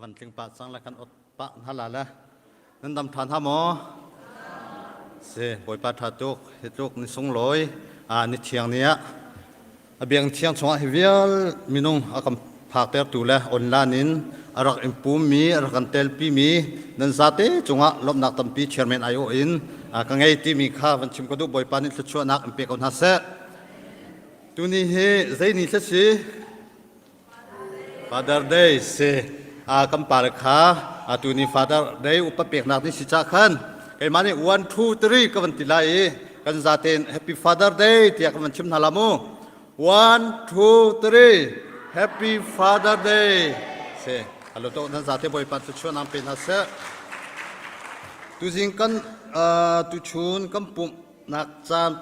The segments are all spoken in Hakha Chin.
A van tling pah cang le kan ot pah hna la le. Nan dam ṭhan ha maw? Si, Bawipa ṭha tuk, hi tluk ni sunglawi, ni thiang ni ah a biang thiang chungah hi vial minung a kan phaktertu le online in a rak in pummi, a rak kan telpimi nan zate cungah lawmhnak tampi chairman aiawh in ka ngei timi kha van chim ka duh. Bawipa nih thluachuahnak in pe ko hna seh. Tuni hi zei ni thla si? Father Day si. Kan pale kha atu ni Father Day upat peknak ni si ca khan keimah nih 1 2 3 ka van ti lai i kan zaten Happy Father Day tiah kan van chim hna la mu. 1 2 3 Happy Father Day. Si. Alo to nan zate Bawipa thluachuah nan pe hna seh. Tuzing kan tuchun kan pumhnak caan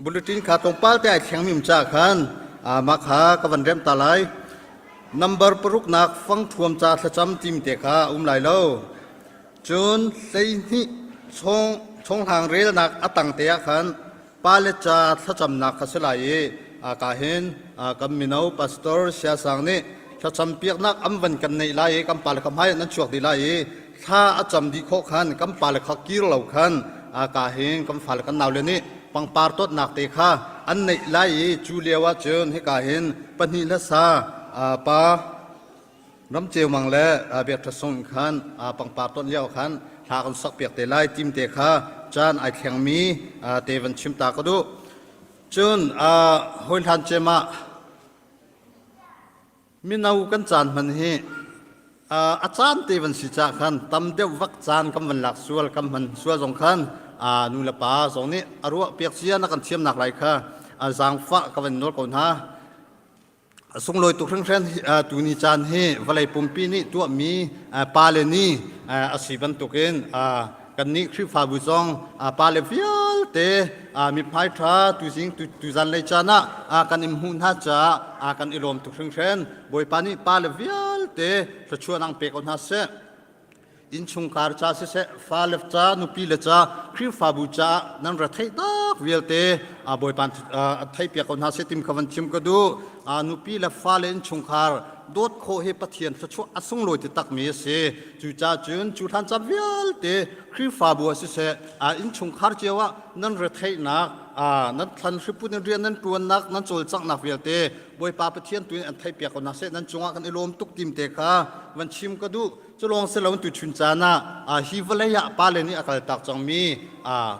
Bulletin kha tlawmpal te ai thlengmi um ca khan mah kha ka van remh ta lai. Number paruknak fangthuam ca thlacam tim te kha um lai lo. Cun 12 chong chonghlang relnak a tang te ah khan pale ca thlacamnak kha si lai i ka hin kan mino pastor Sia Sang nih thlacam piaknak an van kan neih lai i kan pale kha hmai nan chuak dih lai i thla a cam dih khawh khan kan pale kha kir lo khan ka hin kan fale kan naule nih pangpar tawtnak te kha an neih lai i cu lio ah cun hika hin pahnih hlasa pa Ramceu Mang le Biak Ṭha Sung khan pangpar tawt lio khan hla kan sak piak te lai tim te kha caan ai thlengmi te van chim ta ka duh. Cun hawi hlan cem ah Mino kan caan hman hi a caan te van si cah khan tam deuh vak caan kan van lak sual kan hman sual zong khan nu le pa zong nih a ruah piak cia na kan thiamnak lai kha zaangfah ka van nawl ko hna. Sunglawi tuk hringhran tuni caan hi vawlei pumpi nih tuahmi pale ni a si bantukin Kannih Khrihfabu zong pale vialte mithmai ṭha tuzing tuzan lei caan ah kan in hmuh hna caah kan i lawm tuk hringhran. Bawipa nih pale vialte thluachuahnak pe ko hna seh. Innchungkhar ca siseh, fale ca, nupi le ca, Khrihfabu caah nan ra theih tak vialte Bawipa theihpiak ko hna seh tim kha van chim ka duh. Nupi le fale innchungkhar dawt khawh hi Pathian thluachuah a sunglawi ti takmi a si. Cucaah cun cu hlan caan vialte Khrihfabu ah siseh, innchungkhar cio ah nan retheihnak, nan thlan hriput in rian nan ṭuannak, nan cawlcanghnak vialte Bawipa Pathian tu in an theihpiak ko hna seh. Nan cungah kan i lawm tuk tim te kha van chim ka duh. Cu lawng si loin tuchun caan ah hi vawlei ah pale nih a kaltak cangmi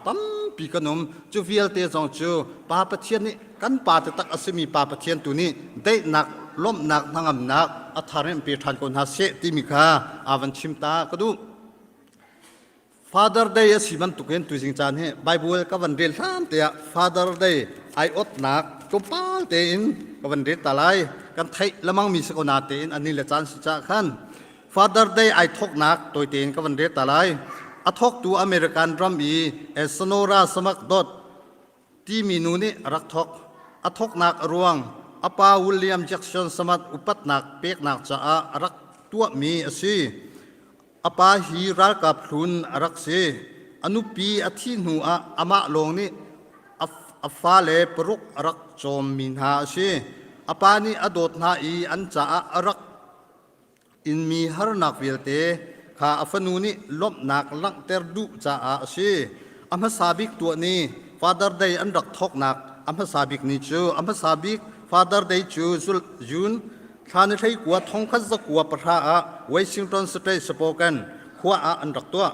tampi kan um. Cu vialte zong cu Pa Pathian nih kan Pa taktak a simi Pa Pathian tu nih daihnak, lawmhnak, hnangamnak a thar in pe ṭhan ko hna seh timi kha a van chim ta ka duh. Father Day a si bantukin tuzing caan hi Bible ka van rel hlan te ah Father Day ai otnak tlawmpal tein ka van rel ta lai. Kan theih lamang mi si ko na tein ani le caan si cah khan Father Day ai thoknak tawi tein ka van rel ta lai. A thoktu American ram i Sonora Samak Dot timi nu nih a rak thok. A thoknak a ruang a pa William Jackson Samat upatnak peknak caah a rak tuahmi a si. A pa hi ralkap hlun a rak si. A nupi a thih hnu ah amah lawng nih a fale paruk a rak cawmmi hna a si. A pa nih a dawt hna i an caah a rak inmi harnak vialte kha a fanu nih lawmhnak langhter duh caah a si. A hmasa bik tuah ni Father Day an rak thawknak a hmasa bik ni cu a hmasa bik Father Day cu June thla ni 19 1910 ah Washington State Spokane khua ah an rak tuah.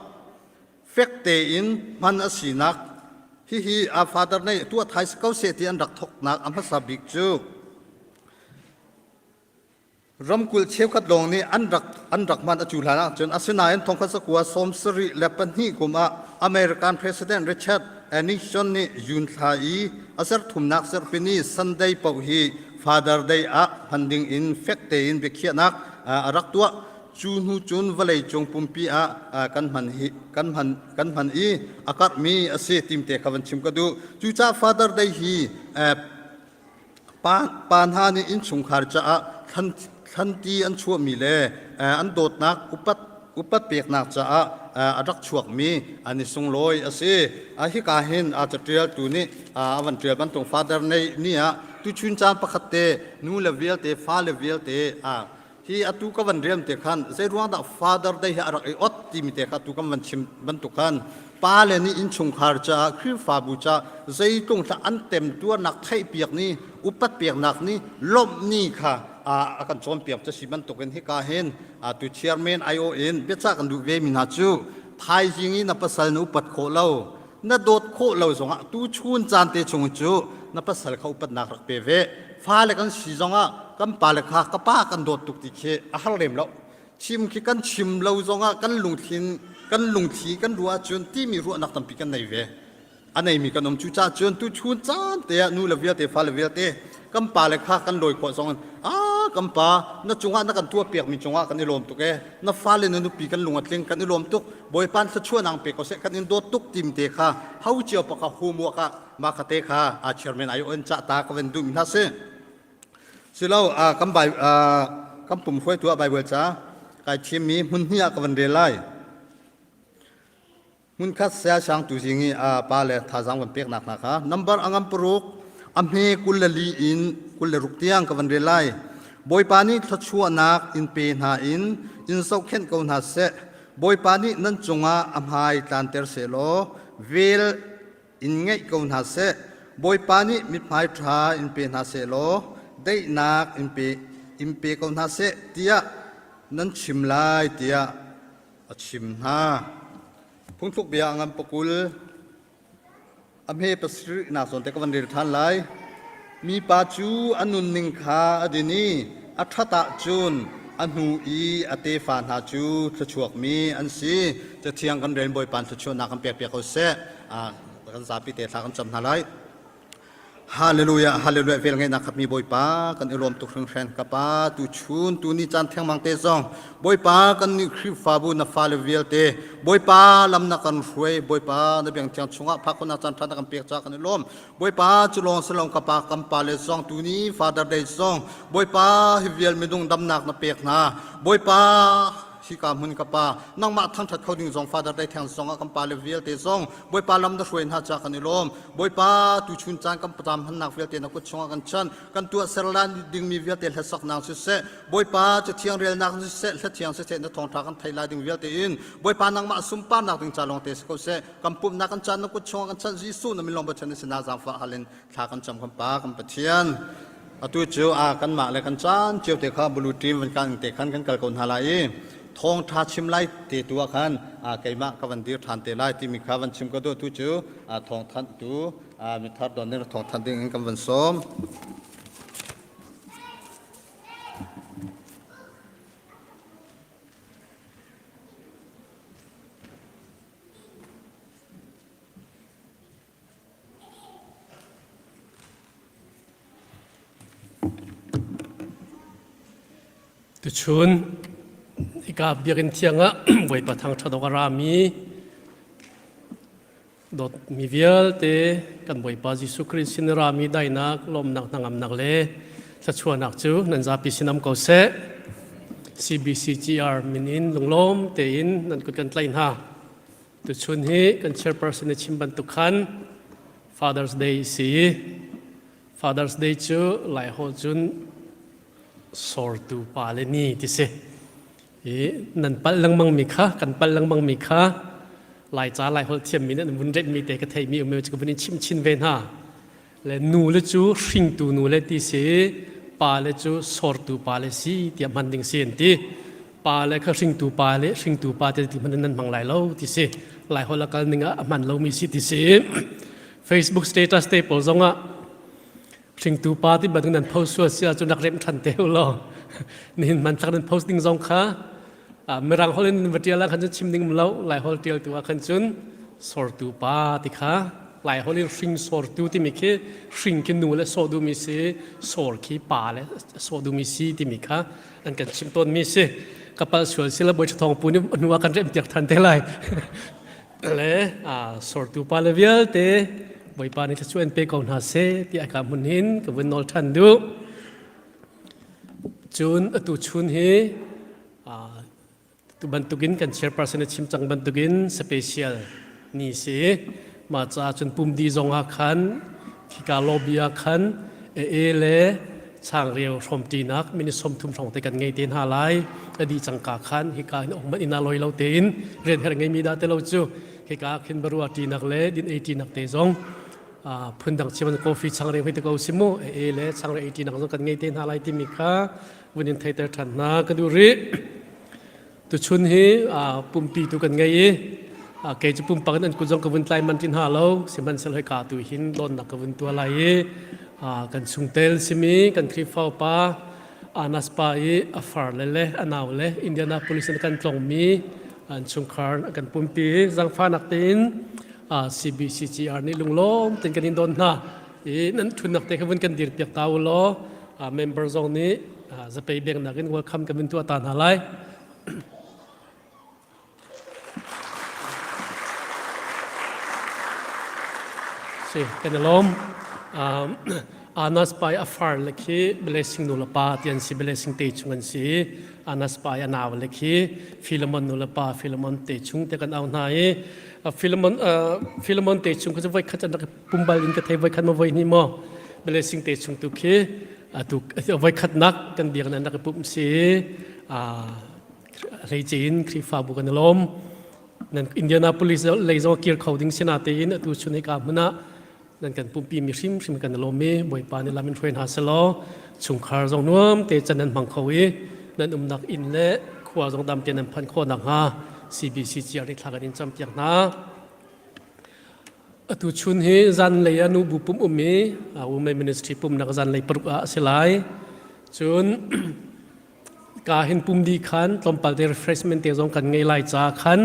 Fek tein hman a sinak hihi a father nih tuah thai si ko seh ti an rak thawknak a hmasa bik cu ramkulh cheukhat lawng nih an rak hman a cu hlan ahcun asinain thongkhat sakua 72 kum ah American President Richard Nixon nih June thla i a serthumnak serpini Sunday paoh hi Father Day ah hman ding in fek tein biakhiahnak a rak tuah. Cu hnu cun vawleicung pumpi ah kan hman hi kan hman kan hman i a karhmi a si timte kha van chim ka duh. Cucaah Father Day hi Pa hna nih innchungkhar caah thlanti an chuahmi le an dawtnak upat peknak caah a rak chuakmi an i sunglawi a si. Hika hin a caṭialtu nih a van ṭial bantuk Father ni ah tuchun caan pakhat te nu le vialte fale vialte hi. Hi atu ka van riam te khan zei ruang dah Father Day hi a rak i ot timi te kha tu kan van chim bantuk khan pa le nih innchungkhar caah Khrihfabu caah zeitlung thla an temtuarnak theihpiak ni upat piaknak ni lawmh ni kha a kan cawnpiak cu si bantukin hika hin tu chairman IO in biacah kan duh ve mi hna cu thaizing i na pasal na upat khawh lo na dawt khawh lo zongah tu chun caan te chung cu na pasal kha upatnak rak pe ve. Fale kan si zongah kan pale kha ka pa kan dawt tuk ti khi a har lem lo. Chim khi kan chim lo zongah kan lungthin kan lungthli kan ruah ahcun timi ruahnak tampi kan nei ve. A neimi kan um. Cucaah cun tu chun caan te ah nu le vialte fale vialte kan pale kha kan lawi khawh zong in ah kan pa na cungah na kan tuahpiakmi cungah kan i lawm tuk ee na fale na nupi kan lung a tling kan i lawm tuk Bawipa thluachuah nang pe ko seh kan in dawt tuk tim te kha ho cio pa kha homework ah mah kha te kha a chairman ai on cha ta ka van duh mi hna si silo kan bai kan pum hruaitu ah Bible ca kai thim mi hmun hnih ah ka van rel lai. Hmunkhat saya sang tu zing i a pa le thazaang van peknak hna kha number a ngam paruk a hme 24 in 26 tiang ka van rel lai. Bawipa nih thluachuahnak in pe hna in in zohkhenh ko hna seh. Bawipa nih nan cungah a hmai tlanter seh law vel in ngeih ko hna seh. Bawipa nih mithmai ṭha in pe hna seh law daihnak in pe in pe ko hna seh tiah nan chim lai tiah a chim hna. Phungthluk bia a ngan pakul a hme pasarihnak zawn te ka van rel ṭhan lai. Mipa cu a nunning kha a din i a ṭhat ahcun a hnu i a tefa hna cu thluachuakmi an si. Cathiang kan rel Bawipa thluachuahnak kan pek piak ko seh. Kan zapi te thla kan cam hna lai. Hallelujah, hallelujah, vel ngeihnak khatmi Bawipa kan i lawm tuk hringhran. Ka Pa, tu chun, tu ni caan thengmang te zong Bawipa kan nih Khrihfabu na fale vialte Bawipa lam na kan hruai Bawipa na biang thiang chungah phak khawhnak caan ṭha na kan pek caah kan i lawm. Bawipa cu lawng si lawng ka Pa kan pale zong tu ni Father Day zong Bawipa hi vial minung damnak na pek hna. Bawipa hika hmun ka Pa nangmah thangṭhat kho ding zong Father Day theng zong ah kan pale vialte zong Bawipa lam na hruai hna caah kan i lawm. Bawipa tuchun caan kan patam hannak vialte na kut chungah kan chan kan tuah ser lan dingmi vialte hlasaknak siseh Bawipa cathiang relnak siseh hlathiang siseh na thawngṭha kan thei lai ding vialte in Bawipa nangmah sunparnak ding ca lawngte si ko seh kan pumhnak kan caan na kut chungah kan chan Jesuh na min lawng Pathian na sinah zaangfah hal in thla kan cam kan pa kan Pathian atu cu a kanmah le kan caan cio te kha blue team van kan te khan kan kal ko hna lai i thawngṭha chim lai te tu ah khan keimah ka van dir ṭhan te lai timi kha van chim ka duh tu cu thawngthanh tu mithar don ding thawngthanh ding in kan van sawm. Tuchun hika biakinn thiang ah Bawipa thangṭhat awk a rami dawtmi vialte kan Bawipa Jesuh Khrih sin a rami daihnak, lawmnak, hnangamnak le thluachuahnak cu nan zapi sin um ko seh. CBCGR min in lunglawm tein nan kut kan tlaih hna. Tuchun hi kan chairperson i chim bantuk khan Father's Day si. Father's Day cu Laiholh cun sortu pa le ni ti si. I nan palh lengmang mi kha kan palh lengmang mi kha Laica Laiholh thiammi nih an vun remhmi te ka theimi um cu ka vun in chim chin ve hna. Le nu le cu hringtu nu le ti si pa le cu sortu pa le si tiah hman ding si an ti pa le kha hringtu pa le hringtu pa te ti hman nan hmang lai lo ti si lai hol a kal ning ah a hman lomi si ti si Facebook status te pawl zong ah hringtu pa ti bantuk nan post sual si ahcun rak remh than te law nihin hmanthlak nan post ding zong kha Mirang holh in va ṭial ah khan cun chim ding um lo Laiholh ṭialtu ah khan cun sortu pa ti kha Laiholh in hring sortu timi khi hring khi nu le sawh duhmi si sor khi pa le sawh duhmi si timi kha an kan chimh tawnmi si ka palh sual si la bawi thawng pu nih hnu ah kan remh piak than te lai le sortu pa le vialte Bawipa nih thluachuah in pe ko hna seh tiah ka hmun hin ka vun nawl ṭhan duh Cun atu chun hi tu bantukin kan chairperson a chim cang bantukin special ni si. Mah caah cun pumdi zong ah khan khika lobby ah khan AA le Changreu hrawmṭinak minute 30 hrawng te kan ngei te hna lai. A dih cangka khan hika hin ong ina loi lo tein rian her ngeimi dah te lo cu hika khin barua ṭinak le din ei ṭinak te zong phundang chiman coffee changreu hei te ko si mu e le changreu ei ṭinak zong kan ngei te hna lai timi kha vun in theiter ṭhan hna ka duh rih. Tuchun hi pumpi tu kan ngei i kei cu pumpak in an kut zong ka vun tlai man ti hna lo sihmanhsehlaw hika tu hin lawnnak ka vun tuah lai i kan chungtel simi kan Khrihfa upa Anas pa i a far le le a nau le Indianapolis in kan tlongmi an chungkhar kan pumpi zangfahnak tein CBCGR nih lunglawm tein kan in don hna i nan thunnak te kha vun kan dir piak ta u law member zong nih zapei bengnak in welcome kan vun tuah ta hna lai. Si, kan i lawm. Anas pai a far le khi blessing nu le pa ti an si blessing te chung an si. Anas pai a nau le khi Philemon nu le pa Philemon te chung te kan au hna i Philemon Philemon te chung kha voi khat an rak pumbal in ka thei voi khat ma voi ni maw blessing te chung tu khi atu voikhatnak kan biakinn an rak i pumh si hleice in Khrihfabu kan i lawm nan Indianapolis lei zong kir kho ding sina tein atu chun hika hmun ah nan kan pumpi mi hrimhrim kan i lawm i Bawipa nih lam in hruai hna selaw chungkhar zong nuam te can nan hmang kho i nan umnak inn le khua zong dam te nan phanh khawh nakhnga CBCGR nih thla kan in campiak hna. Atu chun hi zanlei ah nubu pumh um i Women Ministry pumnak zanlei paruk ah a si lai. Cun ka hin pum dih khan tlawmpal te refreshment te zong kan ngei lai ca khan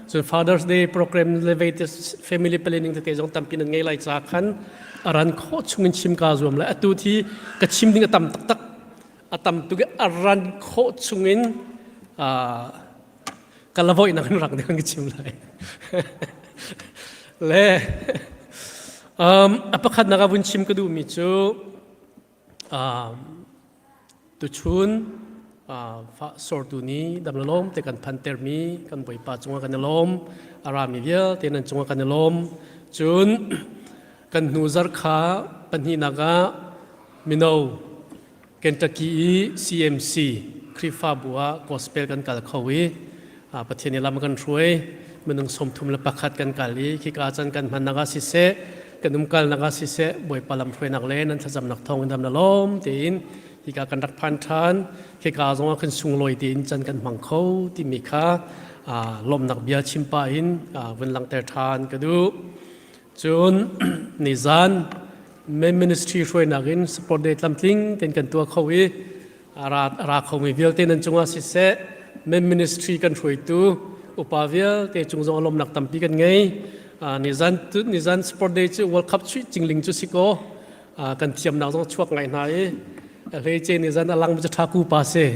cun Father's Day program le family planning tete zong tampi nan ngei lai ca khan a ran khawh chung in chim ka zuam lai. Atu thi ka chim ding a tam taktak. A tam tuk i a ran khawh chung in ka la voih nak in rak deuh ka chim lai le um, a pakhatnak ah vun chim ka duhmi cu um, tuchun uh, fa sortu ni dam lawm te kan phan termi kan bawipa cungah kan i lawm a rami vialte nan cungah kan i lawm cun kan hnu zar kha pahnihnak ah mino Kentucky i CMC Khrihfabu ah gospel kan kal kho i Pathian i lam kan hruai minung 31 kan kal i khika chan kan hmannak ah siseh kan umkalnak ah siseh Bawipa lam hruainak le nan thlacamnak thawng in dam na lawm tein hika kan rak phan ṭhan khika zong ah kan sunglawi tein chan kan hmang kho timi kha lawmhnak bia chim pah in vun langhter ṭhan ka duh. Cun nizan men ministry hruainak in support day tlamtling ten kan tuah kho i a ra khomi vialte nan cungah siseh men ministry kan hruaitu upa vialte cung zong lawmnak tampi kan ngei nizan nizan sport day cu world cup chuih cingling cu si ko kan thiamnak zong chuak ngai hna i hleice nizan alang cu tha ku pa si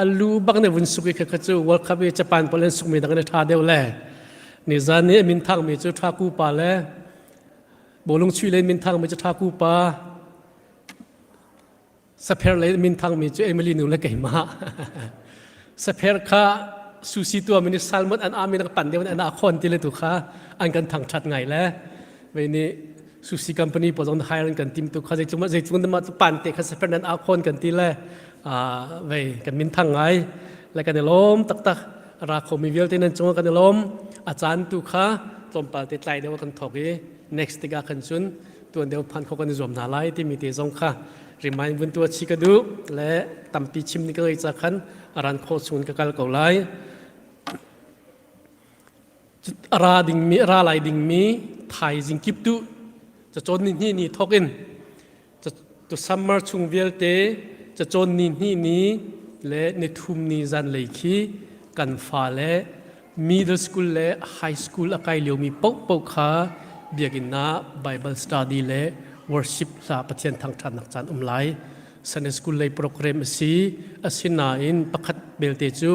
alu bak ne vun suk i kha cu world cup i japan pawl an sukmi dang ne tha deuh le Nizan i a minthangmi cu Ṭhaku pa le bawlung chuih lei minthangmi cu Ṭhaku pa, sapher lei minthangmi cu Emily nu le keimah. Sapher kha susi tuah min salmon an amin a pan deuh an a khon ti le tu kha an kan thangṭhat ngai le vei nih sushi company pawl zong hire an kan tim tu kha zeitlung zeitlung ma pan te kha sapher nan a khon kan ti le vei kan minthang ngai le kan i lawm taktak A ra khomi vialte nan cungah kan i lawm. A caan tu kha tlawmpal te tlai deuh kan thawk i next tikah khan cun tuan deuh phan kho kan i zuam hna lai timi te zong kha remind vun tuah chi ka duh le tampi chim ni ka ngei ca khan a ran khawh chung in ka kal ko lai. A ra dingmi a ra lai dingmi thaizing kip tu cacawn ni hnih ni thawk in Tu summer chung vialte cacawn ni hnih ni le nithum ni zanlei khi kan fale middle school le high school a kai liomi paohpaoh kha biakinn ah Bible study le worship hla Pathian thangṭhatnak caan um lai. Sunday school lei program a si. Asinain pakhat belte cu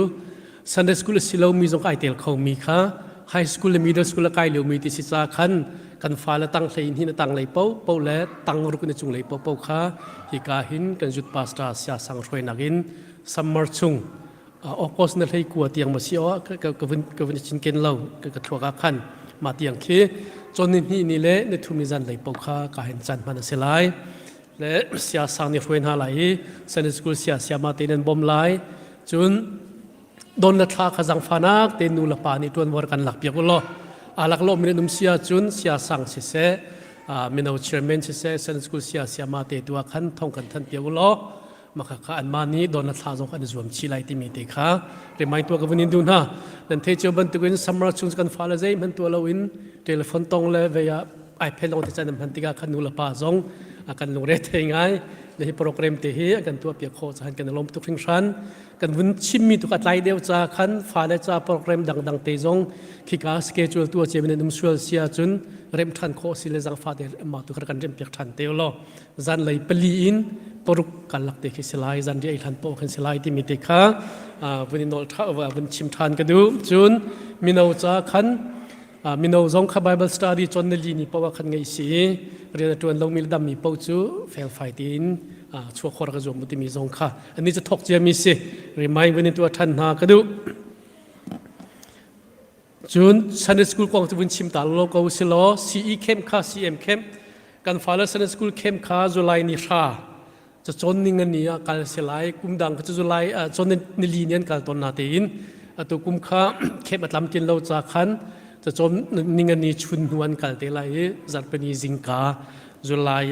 Sunday school a si lomi zong ai tel khomi kha high school le middle school a kai liomi ti si ca khan kan fale tang hlei in hin a tang lei po po le tang ruk in a cung lei po po kha hika hin kan youth pastor sia sang hruainak in summer chung August na hlei kua tiang ma si o ka ka vun ka vun chin ken lo ka ka thuak ah khan ma tiang khi chon ni hni ni le ni thum ni zan lei po kha ka hen chan hman a si lai. Le sia sang nih hruai hna lai i Sunday school sia siama te nan bawm lai. Cun don le thla kha zangfanak te nu le pa nih ṭuanvo kan lak piak u law alak lo min um sia cun sia sang siseh mino chairman siseh Sunday school sia siama te tu ah khan thong kan than piak u law maka kha anmah nih don le thla zong kan i zuam chih lai timi te kha remind tuah ka vun in duh hna. Nan thei cio bantukin summer chung kan fale zei hman tuah loin telephone tong le vei ah iPad lawng te chan hman tikah khan nu le pa zong kan lungre thei ngai. Le hi program te hi kan tuah piak khawh cahan kan lawm tuk hringhran. Kan vun chimmi tu ka tlai deuh ca khan fale ca program dangdang te zong khika schedule tu che min um sual sia cun rem than khawh si le zangfa te ma tu kan rem piak than te lo. Zan lei pali in paruk kan lak te khi si lai, zan ri ei hlan po khan si lai timi te kha vun in nol tha vun chim than ka du. Cun mino ca khan mino zong kha Bible study chon na li ni pawa khan ngei si rian a tuan lo mi le dam mi po cu fel fai tin chuak khor ka zuam timi zong kha ani chu thok cia mi si. Remind vun in tu than hna ka du. Cun Sunday school kong cu vun chim ta lo ko si law CE camp kha CM camp kan fale Sunday school camp kha July ni hra cacawn ning ani ah kal si lai. Kum dang kha July cawn nili ni an kal tawn na tein atu kum kha camp a tlam tin lo ca khan cacawn ning ani chun hnu an kal te lai i zarhpini zingka July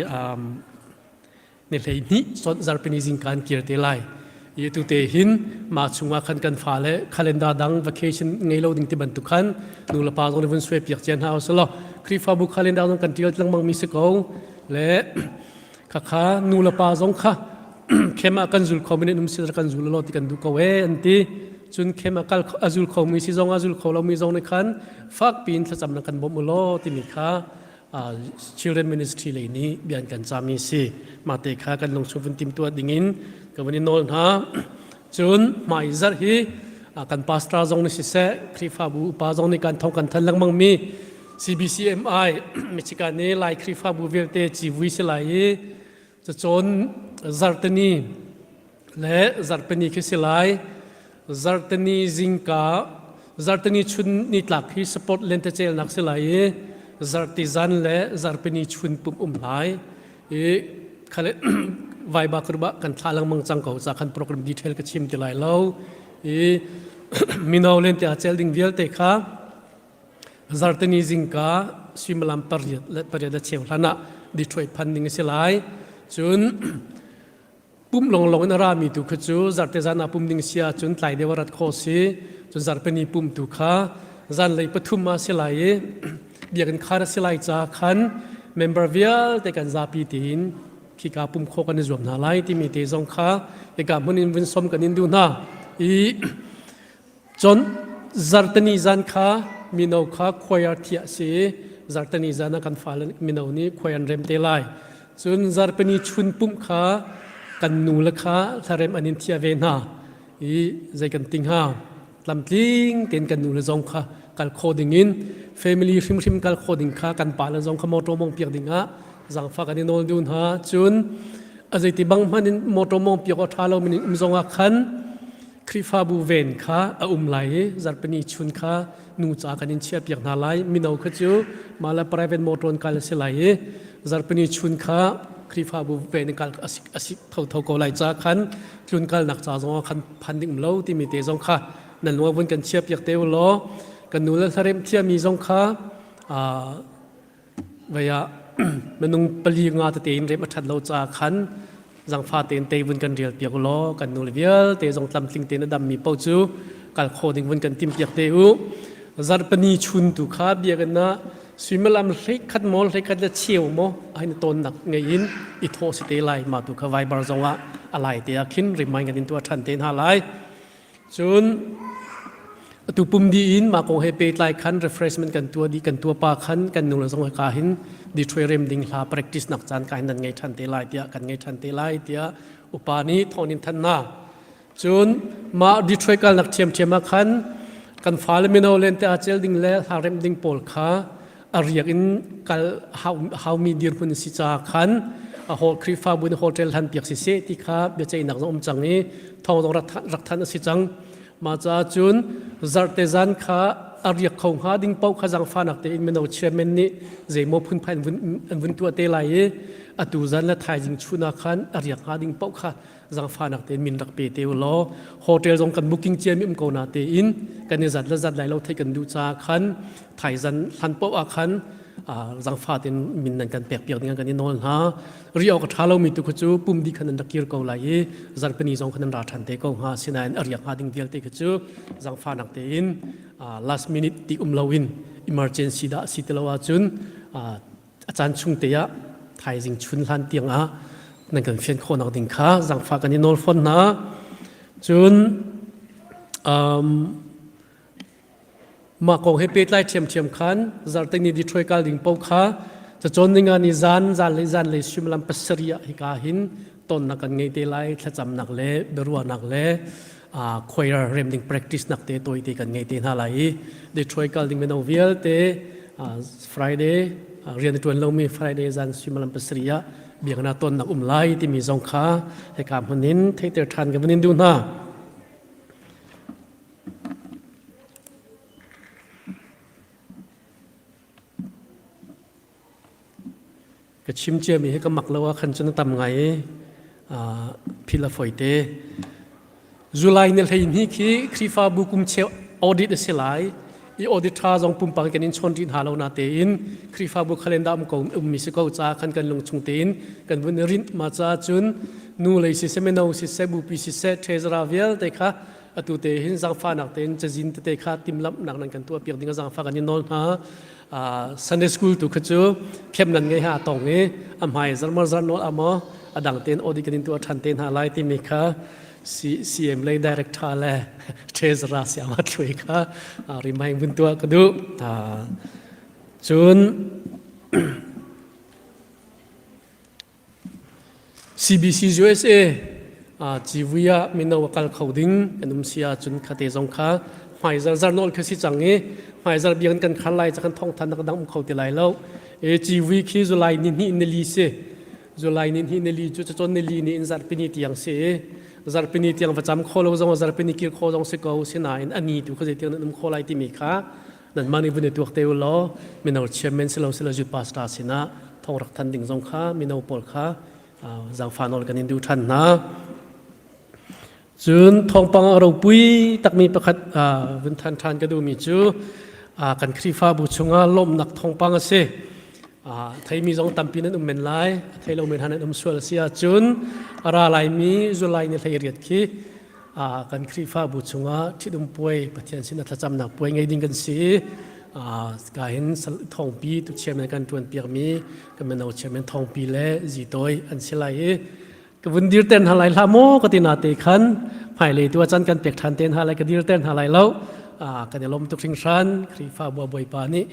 ni 12 zarhpini zingka an kir te lai. I tu te hin ma chungah khan kan fale calendar dang vacation ngei lo ding ti bantuk khan nu le pa zong vun suai piak cian hau selo Khrihfabu calendar zong kan tial lengmang mi si ko le khakha nu le pa zong kha khema kan zul kho mi num si kan zul lo ti kan du ko e an ti. Cun khema kal azul kho mi si zong azul kho lo mi zong ne khan fak pin thlacam na kan bom lo ti mi kha children ministry lei nih bian kan cami si. Mate kha kan lungchung vun tim tuah dingin ka vun i nawl hna. Cun hmai zarh hi kan pastor zong nih siseh Khrihfabu upa zong nih kan thong kan than lengmang mi CBCMI Michigan ni Lai Khrihfabu vialte civui si lai i cacawn zartani le zarhpini khi si lai. Zartani zingka zartani chun ni tlak hi sport lentecelnak si lai i zarti zan le zarpini chun pum um lai i khale vaiba kurba kan thla lengmang cang ko ca khan program detail ka chim ti lai lo. I mino len te cel ding vialte kha zartani zingka suimilam pariat le pariat le cheu hlan ah Detroit phan ding a si lai. Cun pum longlong in a rami tu kha cu zarte zan ah pum ding si ahcun tlai deuh a rat khawh si. Cun zarpani pum tu kha zanlei pathum ah si lai i biakinn khar a si lai ca khan member vialte kan zapi tiin khika pum khawh kan i zuam hna lai timi te zong kha hika hmun in vun som kan in duh hna. I cun zartani zan kha mino kha choir thiah si zartani zan ah kan fale mino nih choir an rem te lai. Cun zarpani chun pumh kha kan nu le kha hlarem an in thiah ve hna i zei kan ting ha tlamtling tein kan nu le zong kha kal kho ding in family hrimhrim kal kho ding kha kan pa le zong kha motor mong piak ding ah zangfa kan i nawl dun ha. Cun a zeiti bang hman in motor mong piak a tha lo min um zong ah khan Khrihfabu ven kha a um lai i zarhpini chun kha nu ca kan in chiah piak hna lai. Mino kha cu mah le private motor in kal a si lai i zarhpini chun kha Khrihfabu ven in kal a si thotho ko lai ca khan tlun kalnak ca zong ah khan phan ding um lo timi te zong kha nan lung vun kan chiah piak te u law kan nu le hlarem thiami zong kha Vei ah minung pali nga tete in rem a ṭhat lo caah khan zangfa tein tei vun kan rial piak u law kan nu le vialte zong tlamtling tein a dammi paoh cu kal kho ding vun kan tim piak te u. Zarhpini chun tu kha biakinn ah suimilam hleikhat maw hleikhat le cheu maw ai na tawnnak ngei in i thawh si te lai. Mah tu kha Viber zong ah a lai te ah khin remind kan in tuah ṭhan te hna lai. Cun atu pum dih in mah kong he pehtlai khan refreshment kan tuah dih kan tuah pa khan kan nu le zong ka hin Detroit rem ding hla practice nak caan ka hin nan ngei ṭhan te lai tiah kan ngei ṭhan te lai tiah upa nih thawng in than na. Cun mah Detroit kal nak ṭhiamṭhiam ah khan kan fale mino len te a cel ding le hla rem ding pawl kha a riak in kal haumi dirhmun si ca khan a hall Khrihfabu in hotel hlan piak si seh ti kha biaceihnak zong um cang i thawng zong rak than a si cang. Mah caah cun zarhte zan kha A riak kho hnga ding paoh kha zaangfahnak tein mino chairman nih zeimaw phunphai an vun an vun tuah te lai i atu zan le thaizing chun ah khan a riak hnga ding paoh kha zaangfahnak tein min rak pe te u law hotel zong kan booking cia mi um ko na tein kan i zat le zat lai lo theih kan duh caah khan thaizan hlan paoh ah khan zaangfah tein min nan kan pek piak ding kan i nawl hna. Ri awk a ṭha lomi tu kha cu pum dih khan an rak kir ko lai i zarhpini zong khan an ra ṭhan te ko hnga. Sinain a riak hnga ding vialte kha cu zaangfahnak tein last minute ti um loin emergency dah si ti lo ahcun a caan chung te ah thaizing chun hlan tiang ah nan kan fian khawhnak ding kha zaangfah kan i nawl fawn hna. Cun um, Mah kong he pehtlai ṭhiamṭhiam khan zarhteni Detroit kal ding paoh kha cacawn ninga ni zan zanlei zanlei suimilam pasarih ah hika hin tonnak kan ngei te lai thlacamnak le biaruahnak le choir rem ding practice nak te tawite kan ngei te hna lai i Detroit kal ding mino vialte Friday rian a ṭuan lomi Friday zan suimilam pasarih ah biakinn ah tonnak um lai timi zong kha hika hmun in theihter ṭhan ka vun in duh hna. Ka chim ciami hi ka mak lo ah khan cun a tam ngai i philh a foi te. July ni 12 khi Khrihfabu kum cheu audit a si lai. I audit ṭha zong pumpak kan in chawn rih hna lo na tein Khrihfabu calendar um ko ummi si ko ca khan kan lungchung tein kan vun i rinh ma ca cun nu lei siseh mino siseh bupi siseh treasurer vialte kha atu te hin zaangfahnak tein cazin tete kha timhlamhnak nan kan tuah piak ding a zaangfah kan in nawl hna. Sunday school tu kha cu phiam nan ngei ha tong i a hmai zarmar zar nawl amo a dang tein audit kan in tuah than te hna lai timi kha CM lei director le treasurer siama thlui kha remind vun tuah ka duh. Cun CBC USA civui ah mino a kal kho ding kan um si ahcun khate zong kha hmaizar zarnawl khi si cang i hmaizar biakinn kan khar lai ca kan thawngthan nak dang um kho ti lai lo. E civui khi July ni hnih nili si. July ni hnih nili cu cacawn nili ni in zarhpini tiang si i zarhpini tiang va cam kho lo zong zarhpini kir kho zong si ko sinain ani tu kha zeitiang nan um kho lai timi kha nanmah nih vun i tuak te u law mino chairman silo silo youth pastor sinah thong rak than ding zong kha mino pawl kha zaangfah nawl kan in duh ṭhan hna. Cun thawngpang a ropui takmi pakhat vun than ṭhan ka duhmi cu kan Khrihfabu chungah lawmhnak thawngpang a si. Theimi zong tampi nan um men lai, a thei lo men han nan um sual a si ahcun a ra laimi July ni 18 khi kan Khrihfabu chungah ṭhitum puai Pathian sin a thlacamnak puai ngei ding kan si. Ka hin thawngpi tu chairman kan ṭuan piakmi kan mino chairman thawngpi le zitawi an si lai i ka vun dir ten hna lai hlah maw ka ti na te khan hmailei tu ah chan kan pek ṭhan te hna lai ka dir ten hna lai lo kan i lawm tuk hringhran Khrihfabu Bawipa nih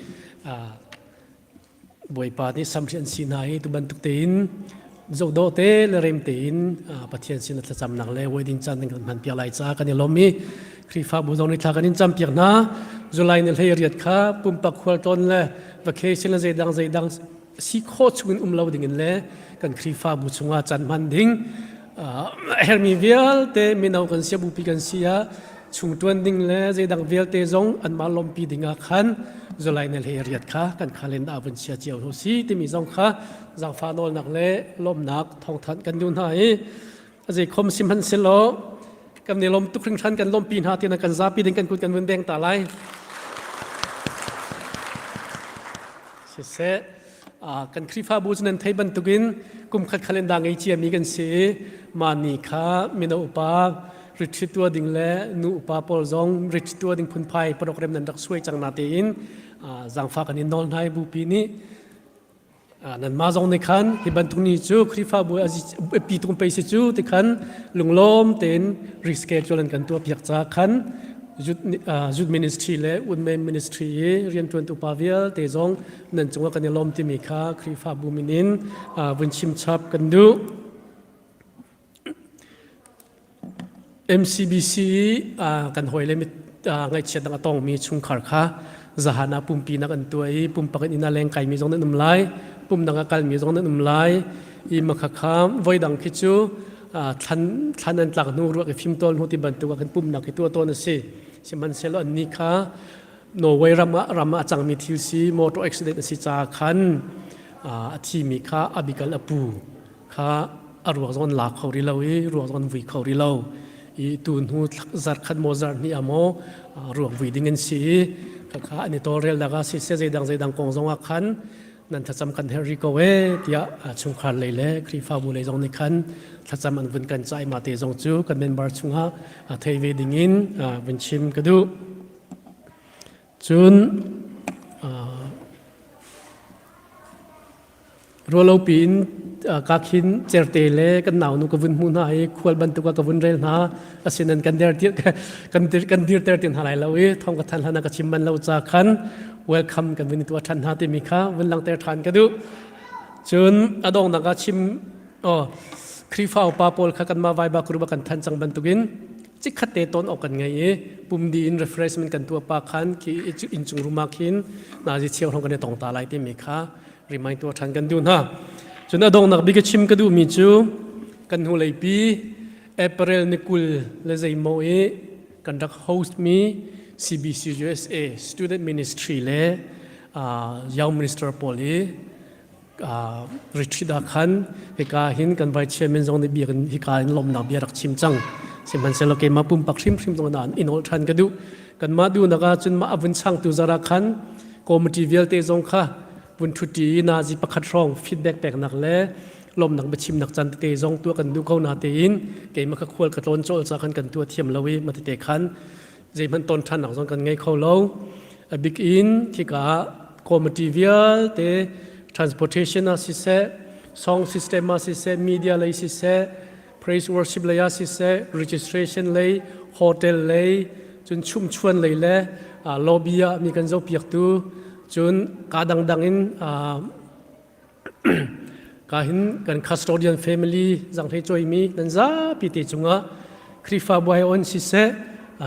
Bawipa nih samhri an si hna i tu bantuk tein zohdawh te le rem tein Pathian sin a thlacamnak le wedding caan kan hman piak lai caah kan i lawm i Khrihfabu zong nih thla kan in campiak hna. July ni 18 kha pumpak khualtlawn le vacation le zeidang zeidang si khawh chungin um lo dingin le kan Khrihfabu chungah caan hman ding a hermi vialte mino kan si bupi kan si ah chungṭuan ding le zeidang vialte zong anmah lawmhpi ding ah khan July ni 18 kha kan calendar ah vun chia cio hnu si timi zong kha zaangfah nawlnak le lawmhnak thawngthanh kan duh hna i a zeikhom sihmanhsehlaw kan i lawm tuk hringhran kan lawmhpi hna tiah kan zapi ding kan kut kan vun beng ta lai. Siseh kan Khrihfabu cu nan thei bantukin kum khat calendar ngei ciami kan si i mah ni kha mino upa retreat tuah ding le nu upa pawl zong retreat tuah ding phunphai program nan rak suai cang na tein zaangfah kan in nawl hna i bupi nih nanmah zong nih khan hi bantuk ni cu Khrihfabu pi tung pei si cu ti khan lunglawm tein reschedule an kan tuah piak ca khan youth ministry le women ministry i rianṭuantu pa vialte zong nan cungah kan i lawm timi kha Khrihfabu min in vun chim chap kan duh. MCBC kan hawile mit ngaihchiatnak a tongmi chungkhar kha zahan ah pumpi nak an tuah i pumpak in inn ah leng kaimi zong nan um lai pumdang a kalmi zong nan um lai i makhakha voidang khi cu thlan thlan an tlak hnu ruak i fimtawl hnu ti bantuk ah kan pumnak hi tuah tawn a si sihmanhsehlaw annih kha. Norway ram ah ram ah a cangmi thil si motor accident a si caah khan a thimi kha a bikal a pu kha a ruak zong an la kho rih lo i ruak zong an vui kho rih lo i tu hnu zarkhat maw zarh hnih ah maw ruak vui ding an si i khakha an i tawlrel nak ah siseh zeidang zeidang kong zong ah khan nan thlacam kan herh rih ko e tiah chungkhar lei le Khrihfabu lei zong nih khan thlacam an vun kan cai ma te zong cu kan member chungah thei ve ding in vun chim ka duh. Cun Ruahlopi in ka khin certe le kan naunu ka vun hmuh hna i khual bantuk ah ka vun rel hna. Asinain kan der kan kan dirter ti hna lai lo i thong ka than hlan ah ka chim man lo ca khan welcome kan vun i tuah ṭhan hna timi kha vun langhter ṭhan ka duh. Cun a donghnak ah chim oh Khrihfa upa pawl kha kanmah Vaiba group ah kan than cang bantukin chikkhat te ton awk kan ngei i pumdi in refreshment kan tuah pa khan khi innchung room ah khin nazi cheu hlong kan i tong ta lai timi kha remind tuah ṭhan kan duh hna. Cun a donghnak bik a chim ka duhmi cu kan hnulei pi April ni 20 le zeimaw i kan rak host mi CBC USA Student Ministry le Young Minister pawl i retreat ah khan hika hin kan vice chairman zong nih bia hika in lawmnak bia rak chim cang. Sihmanhsehlaw keimah pumpak hrimhrim zong na in ol ṭhan ka duh. Kanmah duhnak ah cun mah a vun changtu zara khan committee vialte zong kha vun ṭhuṭi i nazi pakhat hrawng feedback peknak le lawmnak biachimnak caan tete zong tuah kan duh ko na tein keimah kha khual ka tlawn cawl ca khan kan tuah thiam lo i ma tete khan zeihmanh ton ṭhannak zong kan ngei kho lo. A bik in khika ah committee vialte transportation ah siseh, song system ah siseh, media lei siseh, praise worship lei ah siseh, registration lei, hotel lei, cun chumchuan lei le lobby ah mi kan zohpiaktu, cun ka dangdang in ka hin kan custodian family zanghlei coimi nan zapi te cungah Khrihfabu ai on siseh,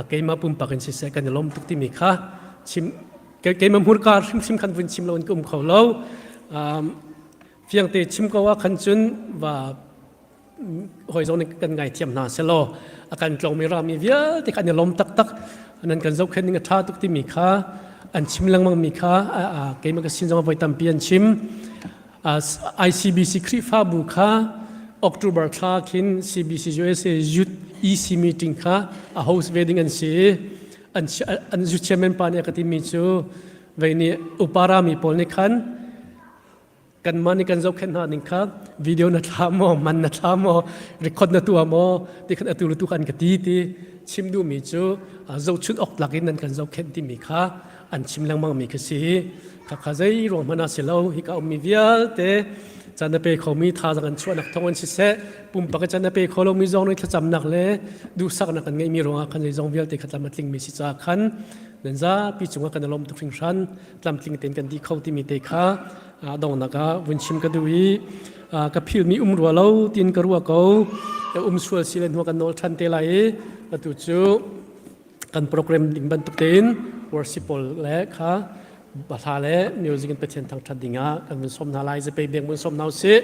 keimah pumpak in siseh kan i lawm tuk timi kha chim keimah hmurka hrimhrim khan vun chim lo in ka um kho lo. Fiangte chim ko ah khan cun va hawi zong nih kan ngaithiam hna selaw a kan tlawngmi rami vialte kha an i lawm taktak nan kan zohkhenh ning a ṭha tuk timi kha an chim lengmang mi kha keimah ka sin zong voi tampi an chim. ICBC Khrihfabu kha October thla khin CBC USA Youth EC meeting kha a host ve ding an si. An an youth chairman pa nih a ka timi cu vei nih upara mi pawl nih khan kanmah nih kan zohkhenh hna ning kha video na thla maw, man na thla maw, record na tuah maw ti khan atu le tu khan ka ti ti chim duhmi cu zohchunh awk tlak in nan kan zohkhenh timi kha an chim lengmang mi khi si. Kha kha zei ruang hmanh ah si lo, hika ummi vialte chan a pe khomi thazaang an chuahnak thawng in siseh, pumpak i chan a pe kho lomi zong nih thlacamnak le duhsaknak an ngeihmi ruangah khan zeizong vialte kha tlam a tlingmi si caah khan nan zapi cungah kan i lawm tuk hringhran. Tlamtling tein kan dih kho timi te kha donghnak ah vun chim ka duh i ka philmi um rua lo tiin ka ruah ko. Um sual si le hnu kan nawl ṭhan te lai i atu cu kan program ding bantuk tein worship pawl le kha hla le music in Pathian thangṭhat ding ah kan vun sawm hna lai. Zapei beng vun sawm hna usih.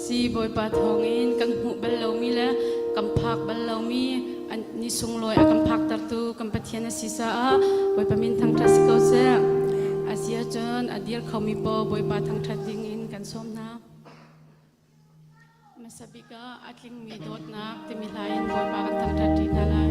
Si Bawipa thawngin kan hmuh bal lomi le kan phak bal lomi an ni sunglawi a kan phaktertu kan Pathian a si caah Bawipa min thangṭhat si ko seh. A si ahcun a dir khomi paoh Bawipa thangṭhat dingin kan sawm hna. Hmasa bik ah a tlingmi dawtnak timi hla in Bawipa kan thangṭhat ṭi hna lai.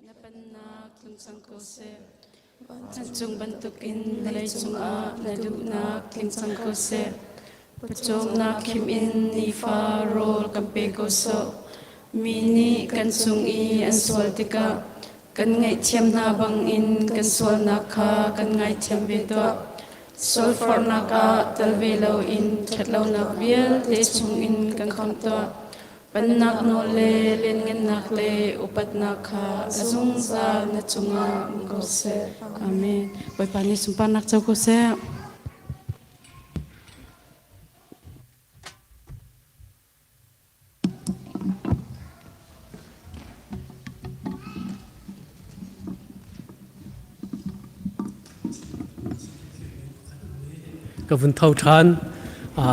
Na pennak tlung cang ko seh. Vancung bantukin vawlei cungah na duhnak tling cang ko seh. Pawcawmnak khim in nifa rawl kan pe ko sawh. Mi nih kan cung i an sual tikah kan ngaihthiam hna bangin kan sualnak kha kan ngaithiam ve tuah. Sualforhnak ah tel ve loin ṭhatlonak vialte chungin kan khamh tuah. Pennak nawl le lianngannak le upatnak kha a zungzal na cungah um ko seh. Amen. Bawipa nih sunparnak co ko seh. Ka vun tho ṭhan.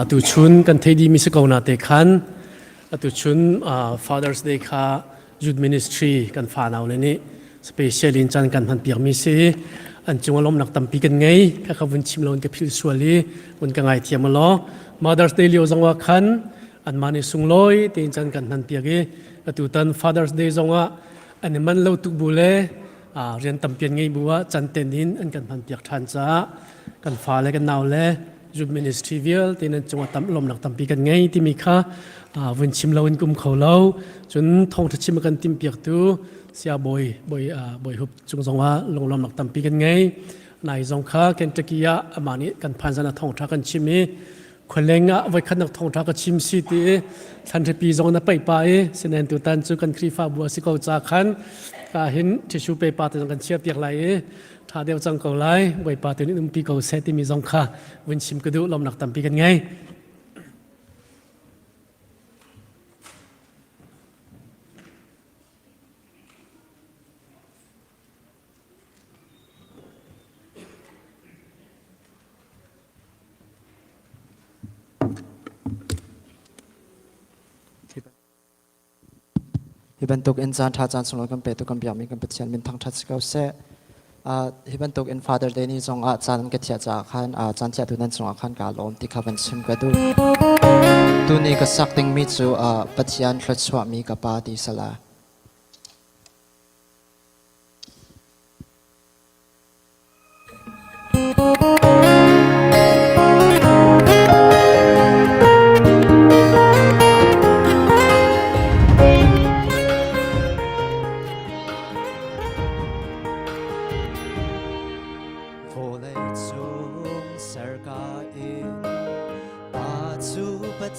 Tuchun kan thei dihmi si ko na te khan atuchun Father's Day kha Youth Ministry kan fanau le nih special in caan kan hman piakmi si. An cung lawmnak tampi kan ngei. Kha ka vun chim lo in ka philh sual i vun ka ngaithiam law. Mother's Day lio zong ah khan anmah nih sunglawi tein caan kan hman piak i atutan Father's Day zong ah an i man lo tuk bu le rian tampi an ngei bu ah can ten in an kan hman piak ṭhan caah kan fale kan nau le youth ministry vialte nan cungah tam lawmnak tampi kan ngei timi kha vun chim lo in kum kho lo. Cun thawngṭha chim a kan tim piaktu sia bawi bawi bawi hup cung zongah lunglawmnak tampi kan ngei. Nai zong kha Kentucky ah amah nih kan phan zan ah thawngṭha kan chim i khualeng ah voikhatnak thawngṭha ka chim si ti i thlanhripi zong na paih pa i sinen tutan cu kan Khrihfabu a si ko ca khan ka hin tissue paper te zong kan chiah piak lai i ṭha deuh cang ko lai. Bawipa tu nih umpi ko seh timi zong kha vun chim ka duh. Lawmnak tampi kan ngei. Hi bantuk in caan ṭha caan sunglawi kan petu kan biakmi kan Pathian min thangṭhat si ko seh. Hi bantuk in Father Day ni zong ah caan ka thiah caah khan caan thiahtu nan cungah khan kaa lawm ti kha van chim ka duh. Tuni ka sak dingmi cu Pathian thluachuahmi ka pa ti sala.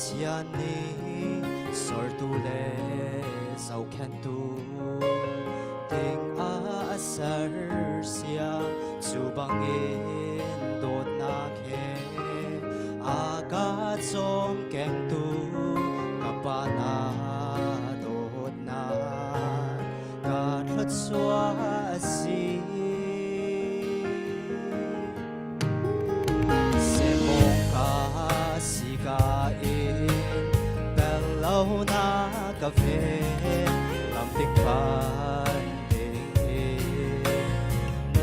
Pathian nih sortu le zohkhenhtu ding ah a sersiam cu bangin dawtnak he a ka cawmkengtu ka Pa na dawtnak ka thluachuah a si. Semawngka sika in tel lo na ka ven lamtik pan ding in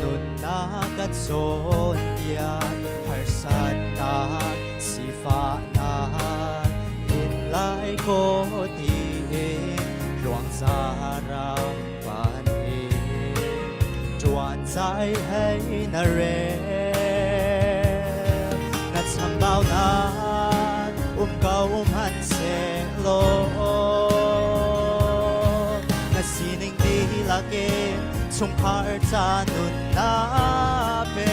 nunnak ka cawnpiak harsatnak sifahnak in lai ko tiin tluangza ram pan in ṭuan zai hei na rel na chambaunak um ko hmanhsehlaw na sining dihlak in chungkhar ca nun na pe.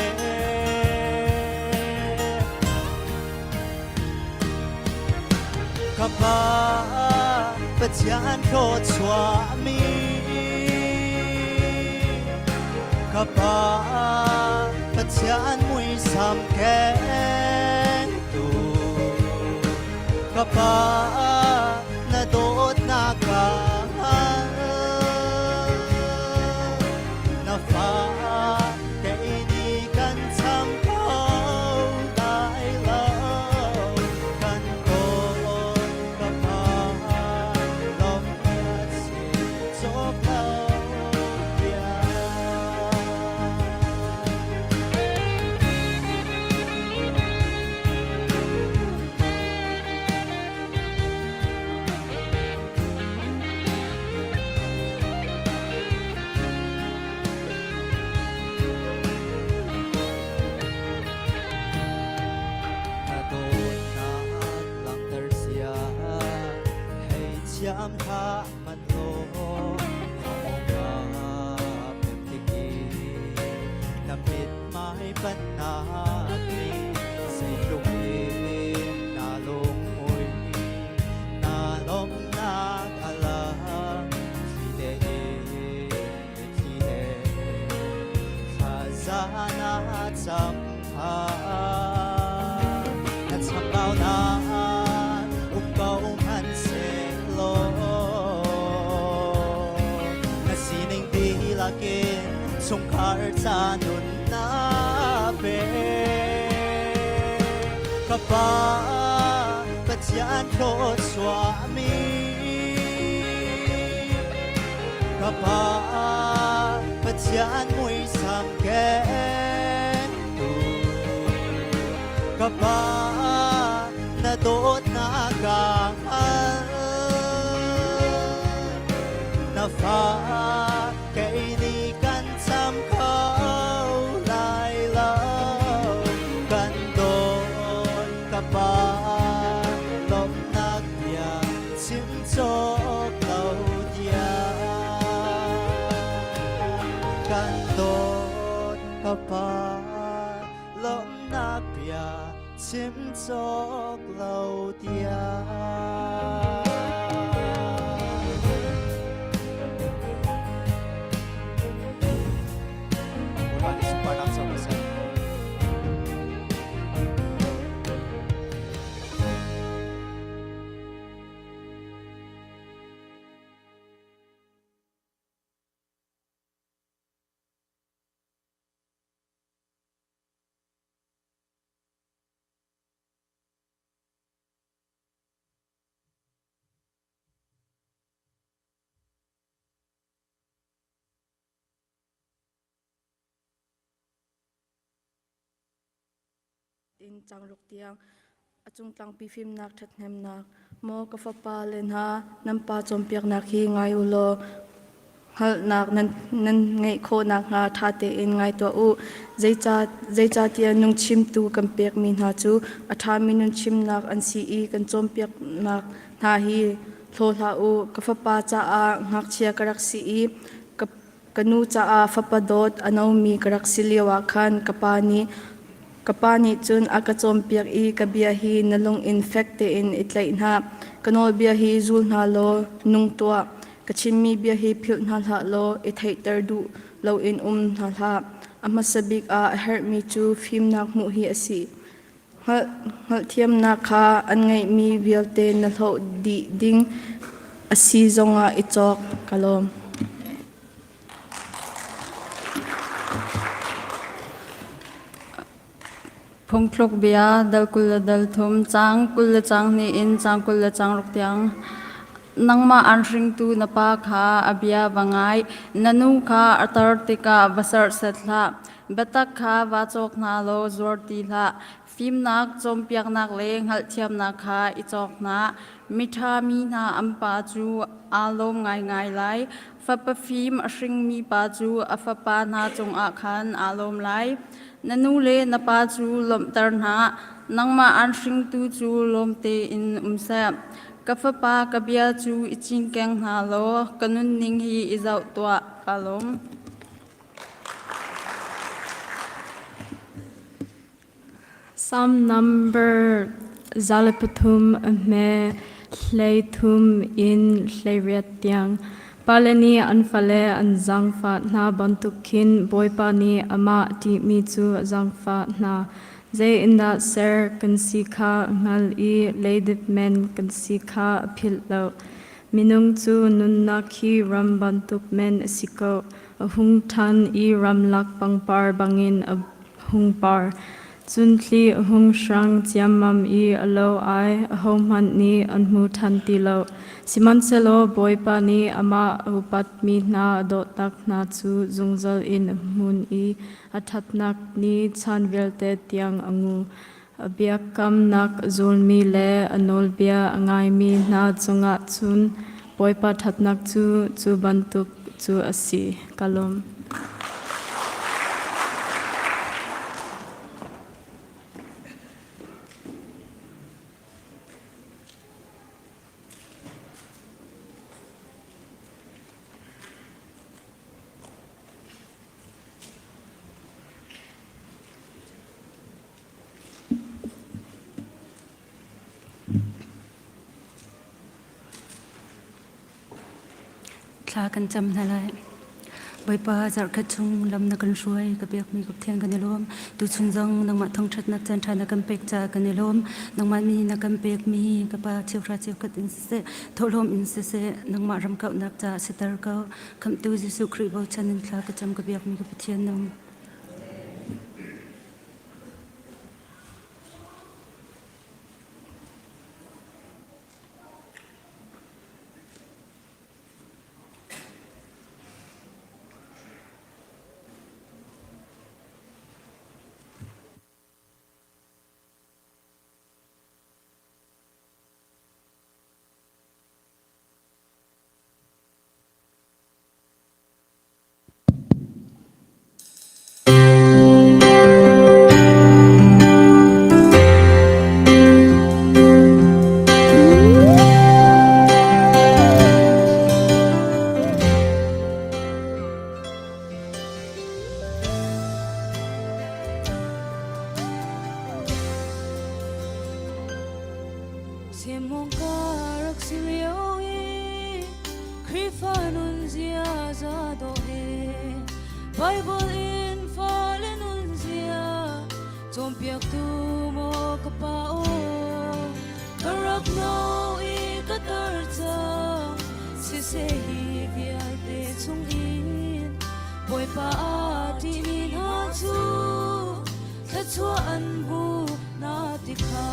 Ka Pa Pathian thluachuahmi Ka Pa Pathian muisam kengtu Ka Pa na dawtnak ka hngal Na fa kei nih kan cham kho lai lo kan kawl ka pa lawmhnak si cawk lo tiang. Na dawtnak langhter sia hei thiam hlah hmanh law ka pem tik i na mithmai panhnak nih zeitluk in na lungmui na lawmhnak a lang thli tein mitthli he thlaza na cam na chambaunak um ko hmanhsehlaw na sining dihlak in chungkhar ca nun na pe ka pa Pathian thluachuahmi Ka Pa Pathian muisam kengtu Ka Pa na dawtnak ka hngal Na fa kei nih kan cham kho lai lo kan dawt ka Pa lawmhnak bia chim cawk lo tiang kan dawt ka Pa lawmhnak bia chim cawk lo tiang. Bawipa nih sunparnak co ko seh. In changruk tiang a cungtlangpi fimnak ṭhathnemnak maw ka fapa le hna nan pa cawnpiaknak hi ngai u law hngalhnak nan, nan ngeih khawh nakhnga ṭha tein ngai tuah u. Zeicahtiah nungchimtu kan pekmi hna cu a ṭhami nunchimnak an si i kan cawnpiaknak hna hi hlaw hlah u. Ka fapa caah ngakchia ka rak si i ka Ka nu caah fapa dawt a nomi ka rak si lioah khan ka pa nih. Ka pa nih cun a ka cawnpiak i ka bia hi na lung in fek tein i tlaih hna. Ka nawlbia hi zul hna law nung tuah. Ka chimmi bia hi philh hna hlah law i theihter duh loin um hna hlah. A hmasa bik ah a herhmi cu fimnak hmuh hi a si. Hngalhthiamnak kha an ngeihmi vialte na hloh dih ding a si zongah i cawk. Ka lawm. Phungthluk bia dal 20 le dal thum, caang 20 le caang hnih in caang 20 le caang ruk tiang. Nangmah aan hringtu na pa kha a bia va ngai, na nu kha a tar tikah va serhsat hlah. Biatak kha vaa cawk hna law zuar ti hlah. Fimnak, cawnpiaknak le hngalhthiamnak kha i cawk hna. Miṭha mi hna an pa cu aa lawm ngaingai lai. Fapa fim a hringmi pa cu a fapa hna cungah khan aa lawm lai. Na nu le na pa cu lawmhter hna, nangmah aan hringtu cu lawm tein um seh. Ka fapa, ka bia cu i cinkeng hna law ka nunning hi i zoh tuah. Kaa lawm. Psalm number 103 a hme 33 in 18 tiang. Pale nih an fale an zaangfah hna bantuk khin Bawipa nih amah ṭihmi cu a zaangfah hna. Zei in dah ser kan si kha a hngal i leidip men kan si kha a philh lo. Minung cu nunnak hi ram bantuk men a si ko. A hung ṭhan i ramlak pangpar bangin a hung par. Cun thli a hung hrang ciammam i a lo ai, ahohmanh nih an hmu ṭhan ti lo. Sihmanhsehlaw Bawipa nih amah a upatmi hna a dawhtak hna cu zungzal in a hmun i a ṭhatnak nih chan vialte tiang a ngu. A biakamnak a zulmi le a nawlbia a ngaimi hna cungah cun Bawipa ṭhatnak cu cu bantuk cu a si. Ka lawm. Thla kan cam hna lai. Bawipa zarhkhat chung lam na kan hruai ka biakmi ka Pathian kan i lawm. Tuchun zong nangmah thangṭhatnak caan ṭha na kan pek caah kan i lawm. Nangmah mi na kan pekmi ka pa cheuhra cheukhat in siseh, thawhlawm in siseh, nangmah ramkauhnak caah siter ko. Khamhtu Jesuh Khrih bochan in thla ka cam ka biakmi ka Pathian nung. Siamong ka rak si lio i Khrihfa nun ziaza dawh he Bible in fale nun zia cawnpiaktu maw ka pa aw ka rak no i ka tar cang siseh hi vialte chung in Bawipa a ṭihmi hna cu thluachuah an hmu na ti kha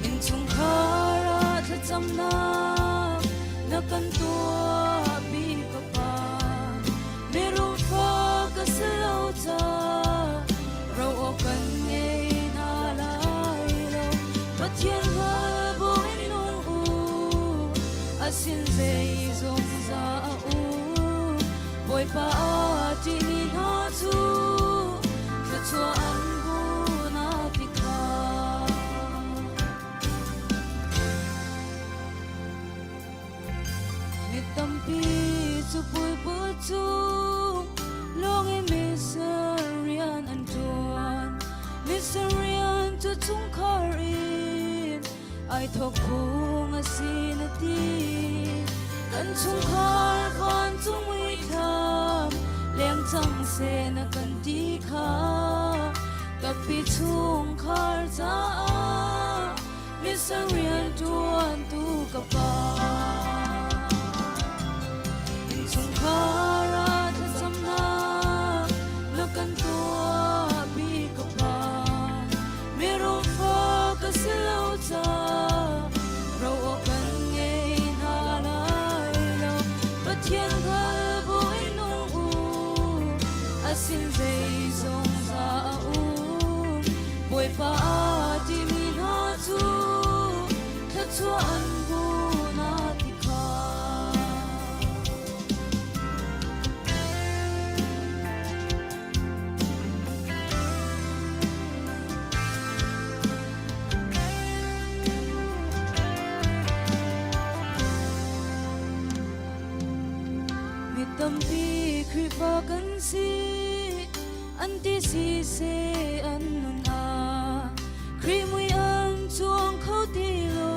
innchungkhar ah thlacamnak na kan tuahpi ka pa mirum fa ka si lo ca ro aw kan ngei hna lai lo Pathian hngal buin nung u a sin zeizong za a u Bawipa a ṭihmi hna cu thluachuah an hmu na ti kha. Mi tampi cu puiput cu lawng in missile rian an. Ai thok phung a si na ti. Kan chungkhar vancung muithlam leng cang seh na kan ti kha. Kapi chungkhar caah missa rian ṭuantu ka pa. Innchungkhar ah thlacamnak na kan tuahpi ka pa. Mirum fa ka si lo ca ro awk kan ngei hna lai lo. Pathian hngal buin nung u, a sin zeizong za a um. Bawipa aa timi hna cu thluachuah an hmu na ti kha. Mi tampi Khrihfa kan si, an ti si seh an nun ah Khrih mui an cuang kho ti lo,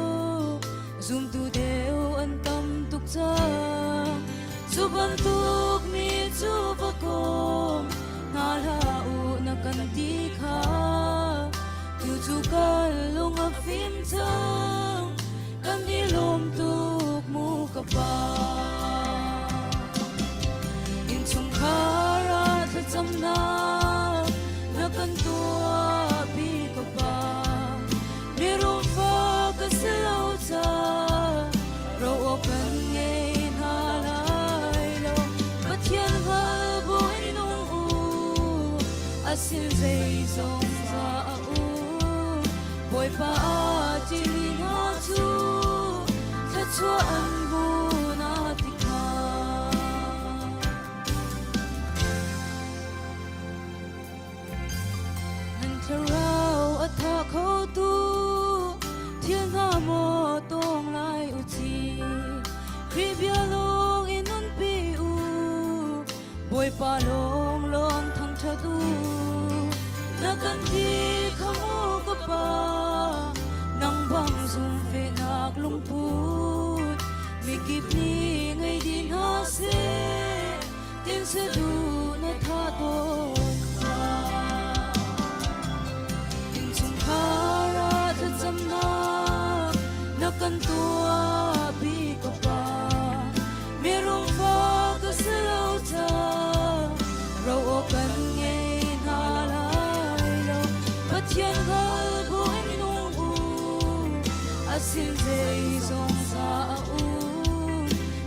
zumtu deu an tam tuk cang. Cu bantuk mi cu va kom hna hlah u na kan ti kha. Tu cu kan lung a fim cang, kan i lawm tuk mu ka pa. Innchungkhar ah thlacamnak na kan tuahpi ka pa. Mirum fa ka si lo ca ro awk kan ngei hna lai lo. Pathian hngal buin nung u, a sin zeizong za a um. Bawipa aa ṭihmi hna cu thluachuah an hmu na ti kha. Nan thlarau a tha khotu thil hna maw tawng lai u ci. Khrih bia lawng in nunpi u, Bawipa lawng lawng thangṭhat u. Na kan ti kha mu ka pa, nang bang zumhfehnak lungput mikip nih ngei dih hna seh. Tin se duh na tha tawn kha. Innchungkhar ah thlacamnak na kan tuahpi ka pa. Mirum fa ka si lo ca ro awk kan ngei hna lai lo. Pathian hngal buin nung u, a sin zeizong za a um.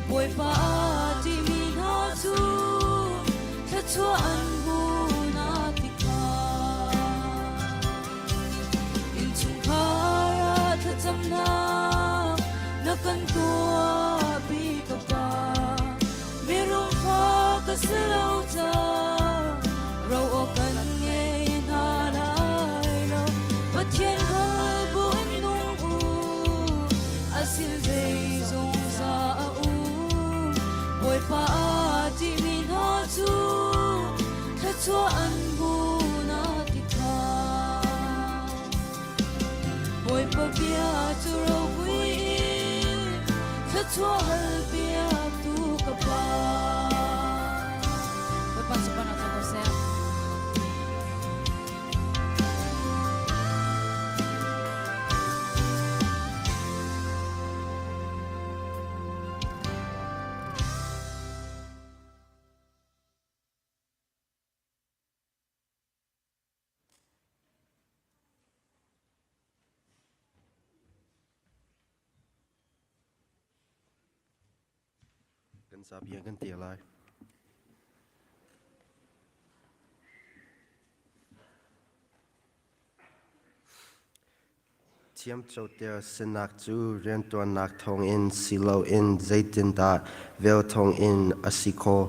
Bawipa aa ṭihmi hna cu thluachuah an hmu na ti kha. Innchungkhar ah thlacamnak na kan tuahpi ka Pa. Mirum fa ka si lo ca ro awk kan ngei hna lai lo. Pathian hngal buin nung u, a sin zeizong za a um. Bawipa aa ṭihmi hna cu thluachuah an hmu na ti kha. Bawipa bia cu ropui in thluachuah hal piaktu ka Pa. Bawipa sunparnak co ko seh. Kan zapi kan ti lai. Thiamcoter sinak cu rianṭuannak thawngin si loin zeitindah vel thawngin a si khawh?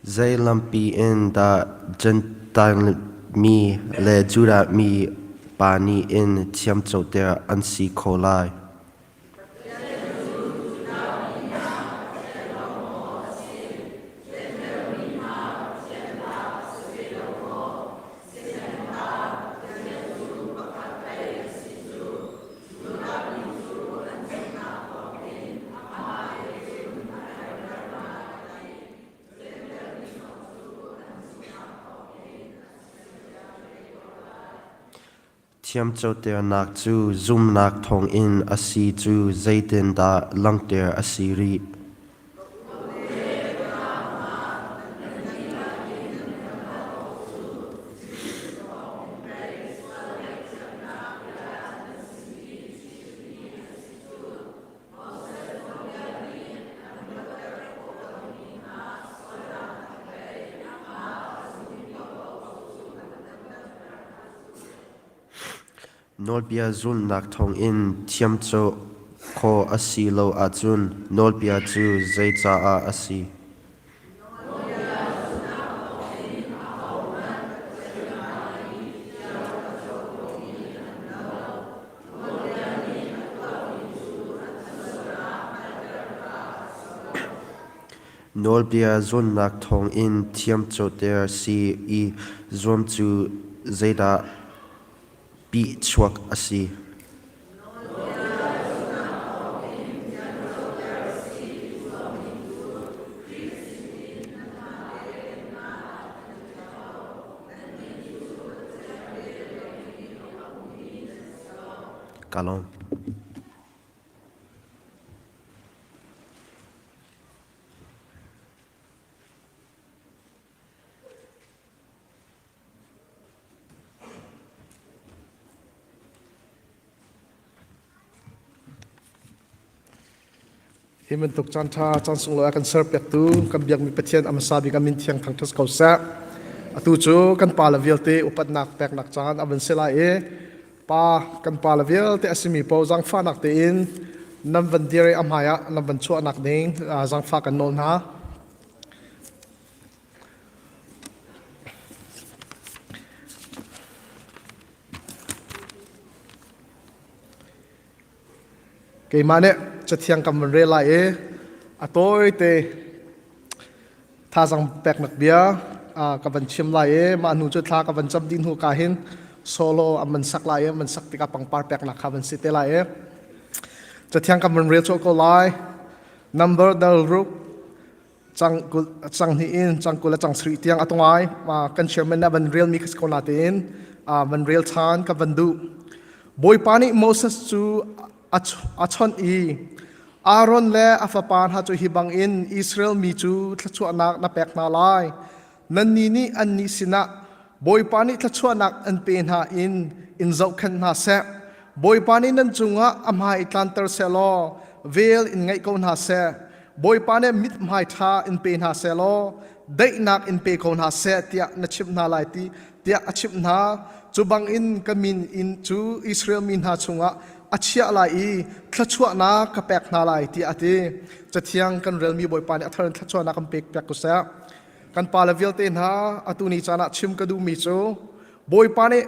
Zei lampi in dah Jentail mi le Judah mi pa nih in thiamcoter an si khawh lai? Thiamcoternak cu zumnak thawngin a si cu zeitindah langhter a si rih? Nawlbia zulhnak thawngin thiamcoh khawh a si lo ahcun nawlbia cu zeicah a si? Nawlbia zulhnak thawngin thiamcoter si i zuam cu zeidah pihchuak a si? Ka lawm. Hi bantuk caan ṭha caan sunglawi a kan serpiaktu kan biakmi Pathian a hmasa bik a min thiang thangṭhat ko seh. Atu cu kan pa le vialte upatnak peknak caan a van si lai i pa kan pa le vialte a simi paoh zaangfahnak tein nan van dir i a hmai ah nan van chuahnak ding zaangfah kan nawl hna. Keimah nih Cathiang kan van rel lai i a tawite thazang peknak bia ka van chim lai i mah hnu cu thla ka van cam dih hnu ka hin solo an van sak lai i an van sak tikah pangpar peknak kha van si te lai i Cathiang kan van rel colh ko lai. Number dal ruk cang kul cang hnih in cang 20 le cang sarih tiang a tungai kan chairman nih van rel mi kha ko na tein van rel chan ka van duh Bawipa nih Moses cu a chawnh i Aaron le a fapa hna cu hi bangin Israel mi cu thluachuahnak na pek hna lai nannih nih annih sinah Bawipa nih thluachuahnak an pe hna in in zohkhenh hna seh Bawipa nih nan cungah a hmai tlanter seh law vel in ngaih ko hna seh Bawipa nih mithmai ṭha in pe hna seh law daihnak in pe ko hna seh tiah na chimh hna lai ti tiah a chimh hna. Cu bangin ka min in cu Israel mi hna chungah a chiah lai i thluachuahnak ka pek hna lai tiah a ti. Cathiang kan relmi Bawipa nih a thar in thluachuahnak kan pek piak ko seh. Kan pa le vialte hna atu ni caan ah chim ka duhmi cu Bawipa nih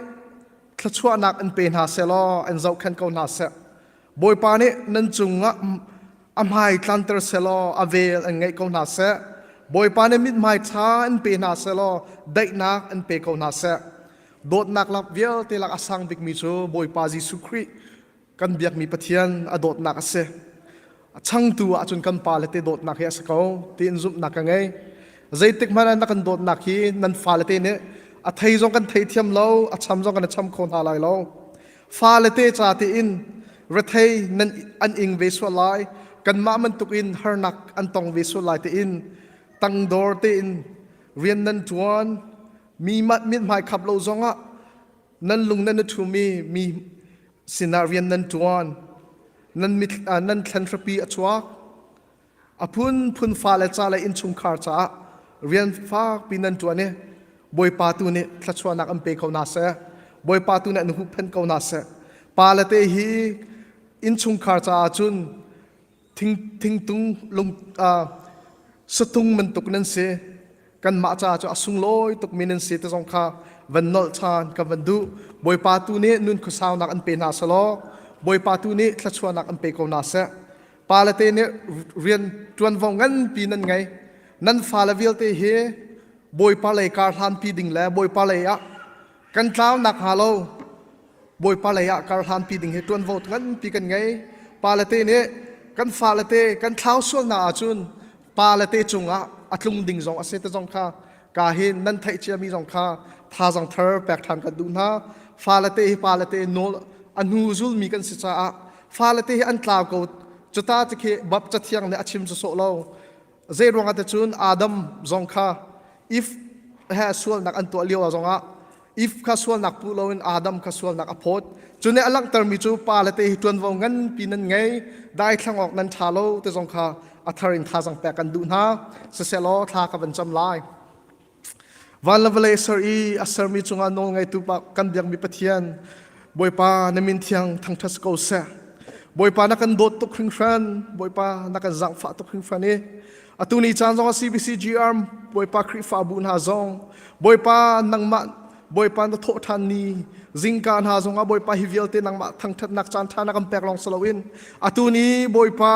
thluachuahnak in pe hna seh law an zohkhenh ko hna seh. Bawipa nih nan cungah a hmai tlanter selaw a vel an ngeih ko hna seh. Bawipa nih mithmai ṭha in pe hna selaw daihnak in pe ko hna seh. Dawtnak lak vialte lak a sang bikmi cu Bawipa Jesuh Khrih kan biakmi Pathian a dawtnak a si. A changtu ahcun kan pale te dawtnak hi a si ko tiin zumhnak ka ngei. Zeitik hmanh ah na kan dawtnak hi nan fale te nih a thei zong kan thei thiam lo, a cham zong kan cham kho hna lai lo. Fale te ca tiin rethei nan an ing ve sual lai kanmah bantukin harnak an tong ve sual lai tiin tangdor tein rian nan ṭuan mi mithmai khap lo zongah nan lung nan i ṭhumi mi sinah rian nan ṭuan nan mit nan thlen hrapi a chuak A phunphun fale ca le innchungkhar caah rian fakpi nan ṭuan i Bawipa tu nih thluachuahnak an pe ko hna seh. Bawipa tu nih an huhphenh ko hna seh. Pale te hi innchungkhar caah cun thing thingtung lung uh, satung bantuk nan si. Kanmah caah cu a sunglawi tukmi nan si ti zong kha van nolh ṭhan kan van duh. Bawipa tu nih nun khuasaunak an pe hna selaw Bawipa tu nih thluachuahnak an pe ko hna seh. Pale te nih rian ṭuanvo nganpi nan ngei. Nan fale vialte hi Bawipa lei kar hlanpi ding le Bawipa lei ah kan tlau nak hnga lo Bawipa lei ah kar hlanpi ding hi ṭuanvo nganpi kan ngei. Pale te nih kan fale te kan thlau sual hna ahcun pale te cungah a tlung ding zong a si te zong kha ka hi nan theih ciami zong kha thazang thar pek ṭhan kan duh hna. Fale te hi pale te nawl a hnu zulmi kan si caah fale te hi an tlau ko cuta te khi bab cathiang nih a chim sawsawh lo. Zei ruangah te cun Adam zong kha if he sualnak an tuah lio ah zongah if kha sualnak puh loin Adam kha sualnak a phawt. Cu nih a langhtermi cu pa le te hi ṭuanvo nganpi nan ngei, daithlang awk nan ṭha lo ti zong kha a thar in thazang pek kan duh hna. Sisehlaw thla ka van cam lai. Van le vawlei ser i a sermi cungah nawl ngeitu pa kan biakmi Pathian Bawipa na min thiang thangṭhat ko seh. Bawipa na kan dawt tuk hringhran, Bawipa na kan zaangfah tuk hringhran i atu ni caan zong ah CBCGR Bawipa Khrihfabu hna zong Bawipa nangmah Bawipa na thawh ṭhan ni zingka hna zongah Bawipa hi vialte nangmah thangṭhatnak caan ṭha na kan pek lawng si loin atu ni Bawipa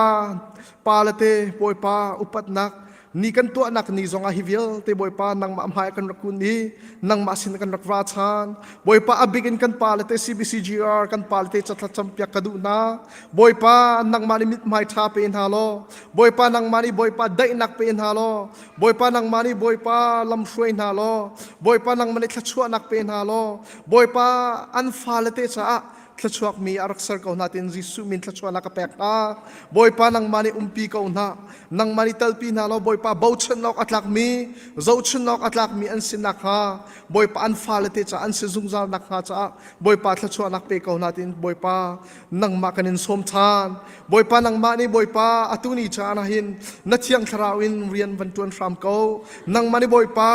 pa le te Bawipa upatnak Ni kan tuahnak ni zongah hi vialte Bawipa nangmah hmai kan rak kun i nangmah sin kan rak ra chan. Bawipa a bik in kan pa le te CBCGR kan pa le te cathla campiak ka duh hna. Bawipa nangmah nih mithmai ṭha pe hna law Bawipa nangmah nih Bawipa daihnak pe hna law Bawipa nangmah nih Bawipa lamhruai hna law Bawipa nangmah nih thluachuahnak pe hna law Bawipa an fale te caah thluachuakmi a rak ser ko hna tiin Jesuh min thluachuahnak ka pek hna. Bawipa nangmah nih umpi ko hna. Nangmah nih talpi hna law Bawipa bochan awk a tlakmi, zohchun awk a tlakmi an si nakhnga Bawipa an fale te caah an si zungzal nakhnga caah Bawipa thluachuahnak pe ko hna tiin Bawipa nangmah kan in sawm ṭhan. Bawipa nangmah nih Bawipa atu ni caan ah hin na thiang thlarau in rian van ṭuan hram ko. Nangmah nih Bawipa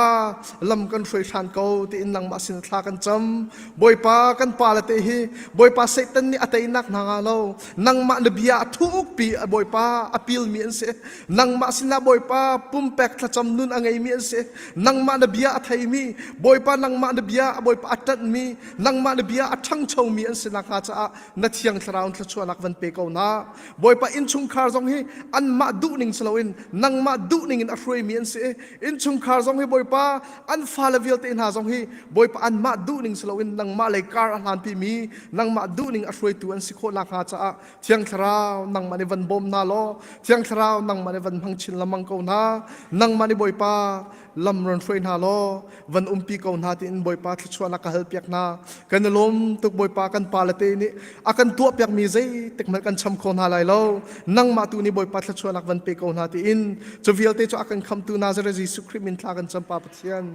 lam kan hruai hran ko tiin nangmah sin thla kan cam. Bawipa kan pa le te hi Bawipa Satan nih a teinak hna nga lo. Nangmah na bia a thukpi Bawipa a pilmi an si. Nangmah sinah Bawipa pumpek thlacam nun a ngeimi an si. Nangmah na bia a theimi Bawipa nangmah na bia Bawipa a ṭanhmi nangmah na bia a ṭhangchomi an si nakhnga caah na thiang thlarau in thluachuahnak van pe ko hna. Bawipa innchungkhar zong hi anmah duhning si loin nangmah duhning in a hruaimi an si i innchungkhar zong hi Bawipa an fale vialte hna zong hi Bawipa anmah duhning si loin nangmah lei kar a hlanpimi nangmah duhning a hruaitu an si khawh nakhnga caah Thiang Thlarau nangmah nih van bawm hna law Thiang Thlarau nangmah nih van hmang chin lengmang ko hna nangmah nih Bawipa lam ron hruai hna law van umpi ko hna tiin Bawipa thluachuahnak ka halpiak hna kan i lawm tuk Bawipa kan pa le te nih a kan tuahpiakmi zeitik hmanh kan cham kho hna lai lo nangmah tu nih Bawipa thluachuahnak van pe ko hna tiin cu vialte cu a kan khamtu Nazareth Jesuh Khrih min thla kan cam Pa Pathian.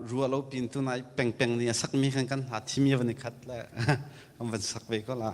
Ruah lo pin tu nai pengpeng nih a sakmi kan kan hla thimi van i khat le kan van sak ve ko la.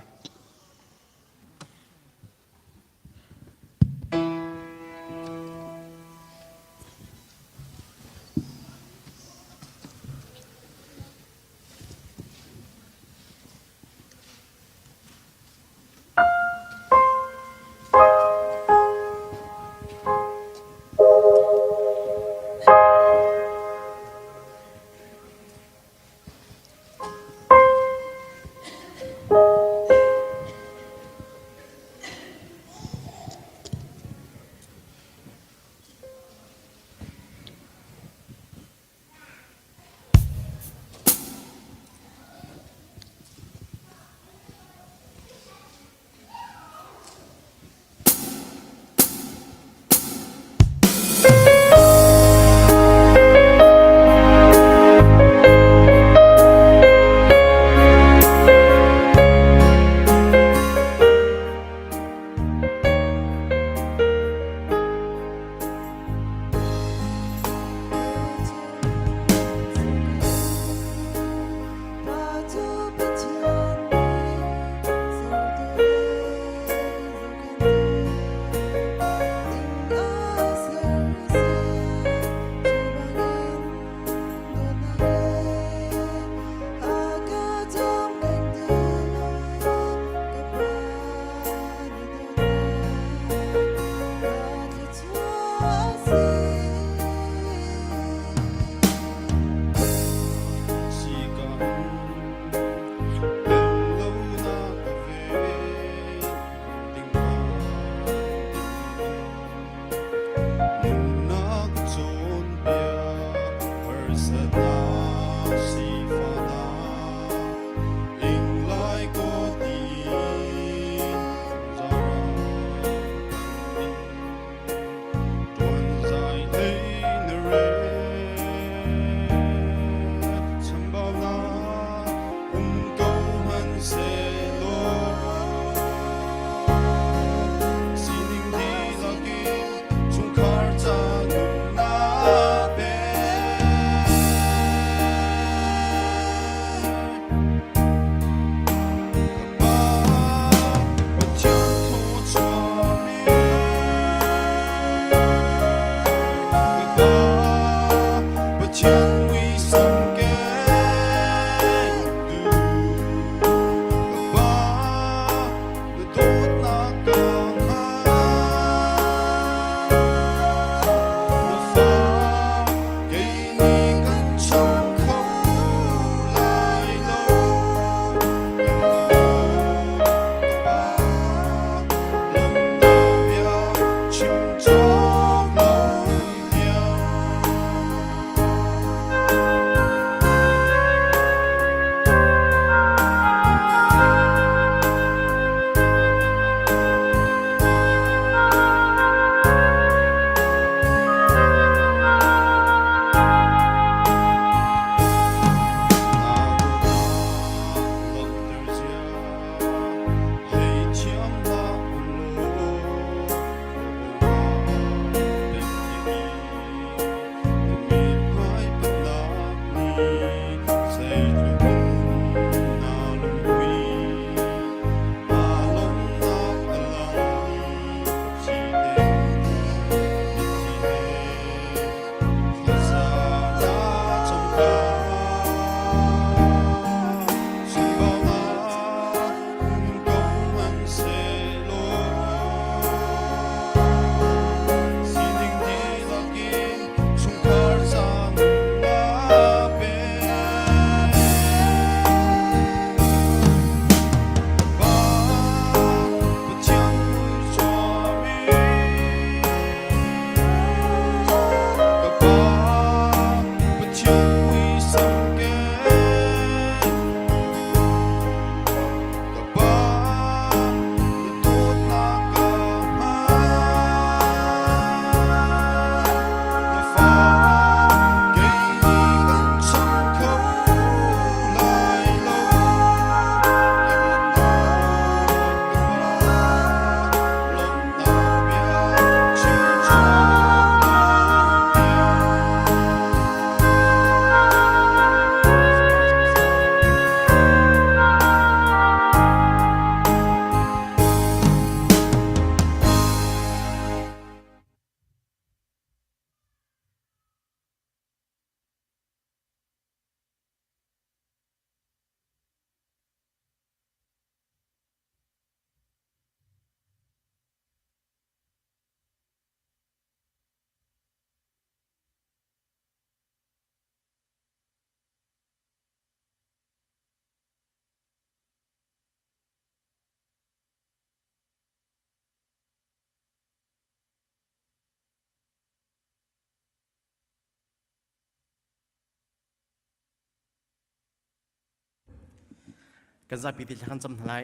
Kan zapi te thla kan cam hna lai.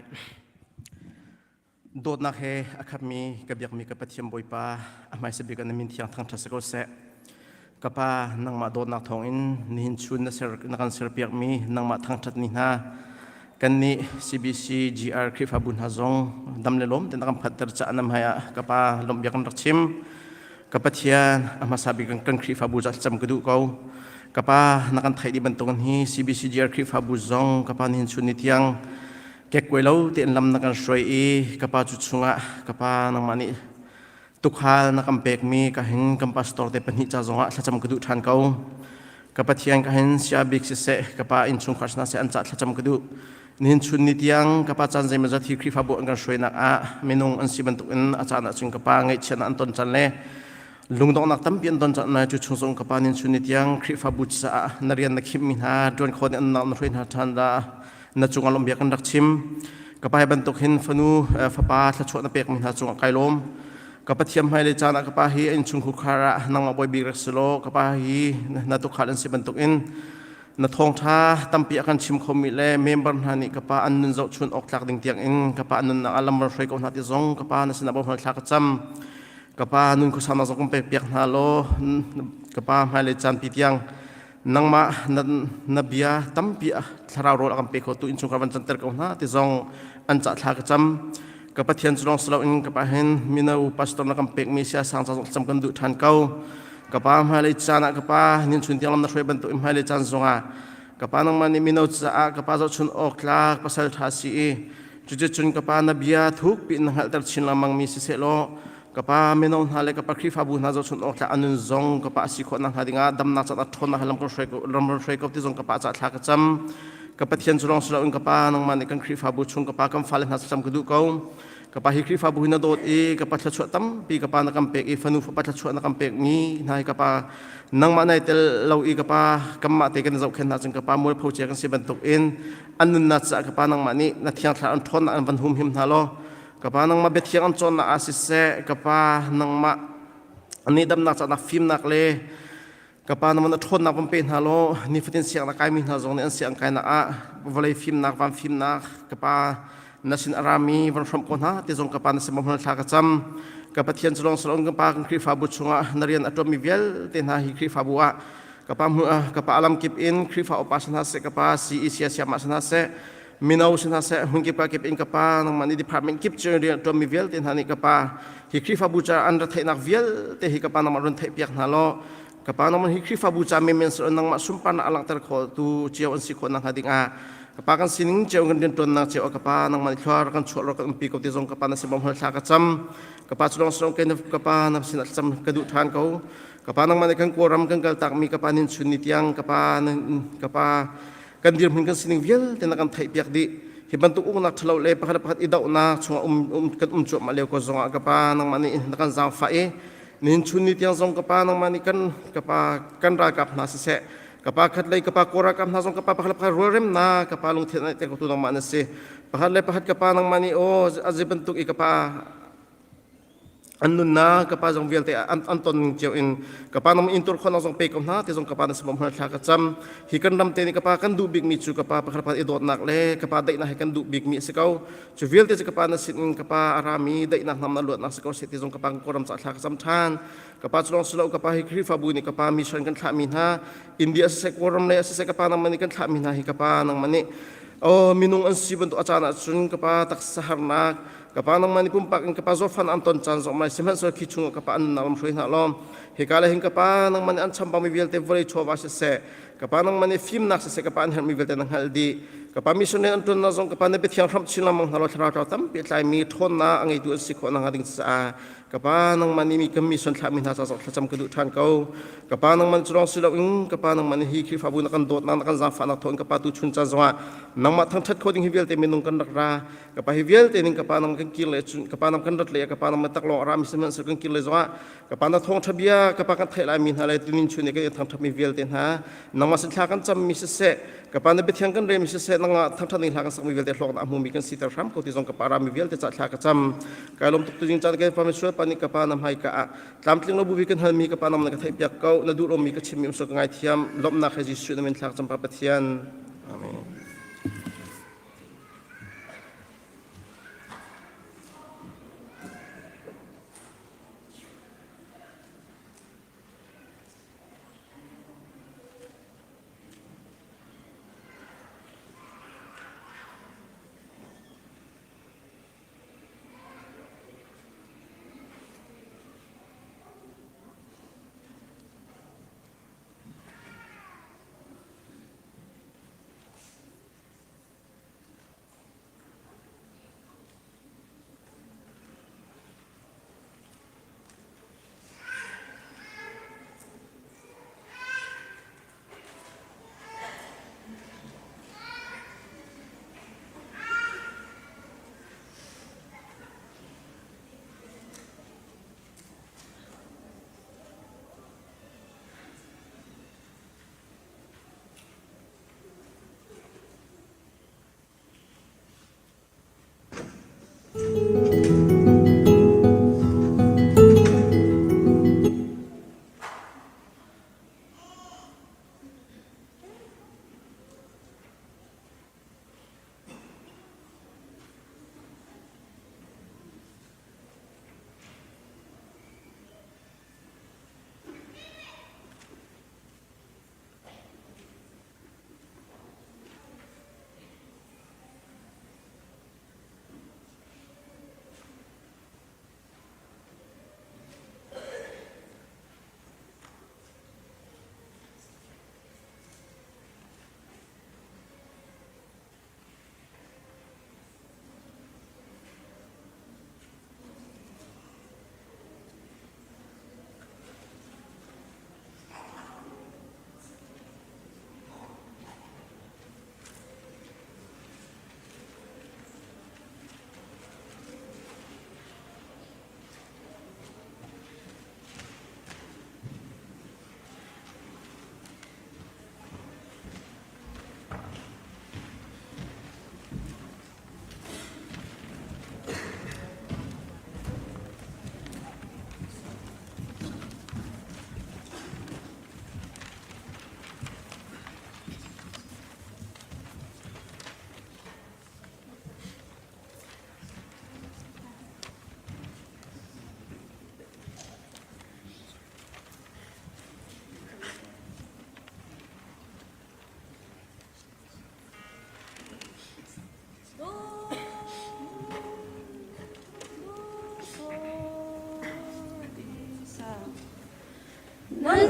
Dawtnak he a khatmi ka biakmi ka Pathian Bawipa a hmaisa bik ah na min thiang thangṭhat si ko seh. Ka Pa, nangmah dawtnak thawngin nihin chun na, ser, na kan serpiakmi nangmah thangṭhat ni hna kannih CBC GR Khrihfabu hna zong dam le lawm tein na kan phanhter caah na hmai ah ka Pa lawmhbia kan rak chim. Ka Pathian, a hmasa bik kan Khrihfabu ca cam ka duh ko. Ka Pa, na kan theih dih bantukin hi CBCGR Khrihfabu zong ka Pa nihin chun ni tiang kekkuai lo tein lam na kan hruai i ka Pa cu chungah ka Pa nangmah nih tukhal na kan pekmi ka hin kan pastor te pahnih ca zongah thlacam ka duh ṭhan ko. Ka Pathian ka hin sia bik siseh ka Pa innchungkhar sinah seh an ca thlacam ka duh. Nihin chun ni tiang ka pa caan zeimawzat hi Khrihfabu an kan hruainak ah minung an si bantukin a caan ahcun ka pa ngaihchiatnak an ton caan le lungdonghnak tampi an ton caan lai cu chung zong ka pa nihin chun ni tiang Khrihfabu caah na rian na khimmi hna ṭuan khawh nih an na hruai hna ṭhan dah na cungah lawmhbia kan rak chim. Ka pa hi bantuk hin fanu fapa thluachuah na pekmi hna cungah kai lawm. Ka Pathian hmailei caan ah ka pa hi a innchungkhar khar ah nangmah bawi bik rak si law ka pa hi na tukhal an si bantukin Na thawngṭha tampi a kan chim khomi le member hna nih ka pa an nun zohchun awk tlak ding tiangin ka pa an nunnak ah lam ron hruai ko hna ti zong ka pa na sinah bawmhal thla ka cam. Ka pa nun khuasaunak zong kan pek piak hna law ka pa hmailei caan pi tiang nangmah na, na bia tampi thlarau rawl a kan pe khotu innchungkhar van canter ko hna ti zong an cah thla ka cam. Ka Pathian cu lawng si loin ka pa hin mino pastor na kan pekmi sia sang ca zong cam kan duh ṭhan ko. Ka pa hmailei caan ah ka pa nin chun tiang lam na hruai bantuk in hmailei caan zongah ka pa nangmah nih mino caah ka pa zohchun awk tlak pasal ṭha si i cuticun ka pa na bia thuk piin na hngalhter chin lengmang mi siseh law ka pa mino hna le ka pa Khrihfabu hna zohchun awk tlak a nun zong ka pa a si khawh nakhnga dingah damnak caan a ṭhawnnak lam kan hruai ko ram hruai ko ti zong ka pa cah thla ka cam. Ka Pathian cu lawng si loin ka pa nangmah nih kan Khrihfabu chung ka pa kan fale hna thlacam ka duh ko. Ka pa hi Khrihfabu hi na dawt i ka pa thluachuah tampi ka pa na kan pek i fanu fapa thluachuah na kan pek mi hna hi ka pa nangmah nai tel lo i ka pa kanmah te kan zohkhenh hna cun ka pa mualpho cia kan si bantuk in an nunnak caah ka pa nangmah nih na thiang thlarau an ṭhawnnak an van humhim hna law ka pa nangmah biathiang an cawnnak ah siseh ka pa nangmah nih damnak caah fimnak le Ka pa naman a ṭhawnnak van pe hna law nifatin sianginn a kaimi hna zong nih an sianginn kainak ah vawlei fimnak van fimnak ka pa na sin a rami van hrawmh ko hna ti zong ka pa na sin hmang thla ka cam. Ka Pathian cu lawng salon ka pa kan Khrihfabu chungah na rian a ṭuanmi vialte hna hi Khrihfabu ah ka pa hmu ka pa alam kip in Khrihfa upa si hna seh ka pa CEC siamah si hna seh mino si hna seh hmun kip ka kip in ka pa nangmah nih department kip cu rian a ṭuanmi vialte hna nih ka pa hi Khrihfabu ca an ra theihnak vialte hi ka pa nangmah run theihpiak hna law ka pa nangmah hi Khrihfabu ca menmen si nangmah sunparnak a langhter khawhtu cio an si khawh nakhnga dingah ka pa kan sining cio kan rianṭuannak cio ah ka pa nangmah nih thluar kan chuah kan umpi ko ti zong ka pa na sin bawm thla ka cam ka pa cu lawng si ke ka pa na sin ah cam ka duh ṭhan ko ka pa nangmah nih kan kawlram kan kaltakmi ka pa nin chun ni tiang ka pa ka pa kan dirhmun kan sining vialte na kan theihpiak dih hi bantuk uknak ṭhalo le pakhat le pakhat i dohnak chungah um, um, kan um cuahmah lio ko zongah ka pa nangmah nih na kan zaangfah i nihin chun ni tiang zong ka pa nangmah nih kan ka pa kan ralkap hna siseh ka pa khat lei ka pa kaw ralkap hna zong ka pa pakhat le pakhat rualremnak ka pa lungthin an te ko tu nangmah na si pakhat le pakhat ka pa nangmah nih aw azi bantuk i ka pa An nunnak ka pa zong vialte an, an ton ning cio in ka pa nang intur khawhnak zong pe ko hna ti zong ka pa na sabam hna thla ka cam. Hi kan ram te nih ka pa kan duh bikmi cu ka pa pakhat pakhat i dawtnak le ka pa daihnak hi kan duh bikmi a si ko. Cu vialte cu ka pa na sin in ka pa a rami daihnak nam na luatnak si ko seh ti zong ka pa kan kawlram ca thla ka cam ṭhan. Ka pa cu lawng si lo ka pa hi Khrihfabu nih ka pa mission kan thlahmi hna India siseh Kawlram lei siseh ka pa nangmah nih kan thlahmi hna hi ka pa nangmah nih oh minung an si bantuk a caan ahcun ka pa taksa harnak Ka pa nangmah nih pumpak in ka pa zawtfan an ton caan zong mai sihmanhsehlaw khi chungah ka pa an nunnak lam hruai hna law hika le hin ka pa nangmah nih an chambangmi vialte vawlei chawva siseh ka pa nangmah nih fimnak siseh ka pa an herhmi vialte na hngalh dih ka pa mission rian an ṭuannak zong ka pa na biathiang hramh chin lengmang hna law thlarau ṭau tampi a tlaimi ṭhawnnak a ngeitu an si khawh nakhnga ding caah ka pa nangmah nih mi kan mission thlahmi hna ca zong thlacam ka duh ṭhan ko ka pa nangmah cu lawng si loin ka pa nangmah nih hi Khrihfabu na kan dawtnak na kan zaangfahnak thawng in ka pa tu chun caan zongah nangmah thangṭhat kho ding hi vialte minung kan rak ra Ka pa hi vialte ning ka pa nang kan kir le cun ka pa nang kan rat le ka pa nang tak lawng arami sihmanhsehlaw kan kir le zongah ka pa na thawngṭha bia ka pa kan theih lai mi hna le tunin chun i kan i thangṭhat mi vialte hna nangmah sin thla kan cam mi siseh ka pa na biathiang kan rel mi siseh nangmah thangṭhat ning hla kan sak mi vialte hlawknak a hmu mi kan siter hram ko ti zong ka pa rami vialte ca thla ka cam kai lawm tuk tuzing caan ka pa misual pa nih ka pa na hmai ka ah tlamtling lo bubi kan hal mi ka pa nang na ka theih piak ko na duh lo mi ka chim mi um so ka ngai thiam lawmhnak he Jesuh na min thlak cam pa Pathian amen.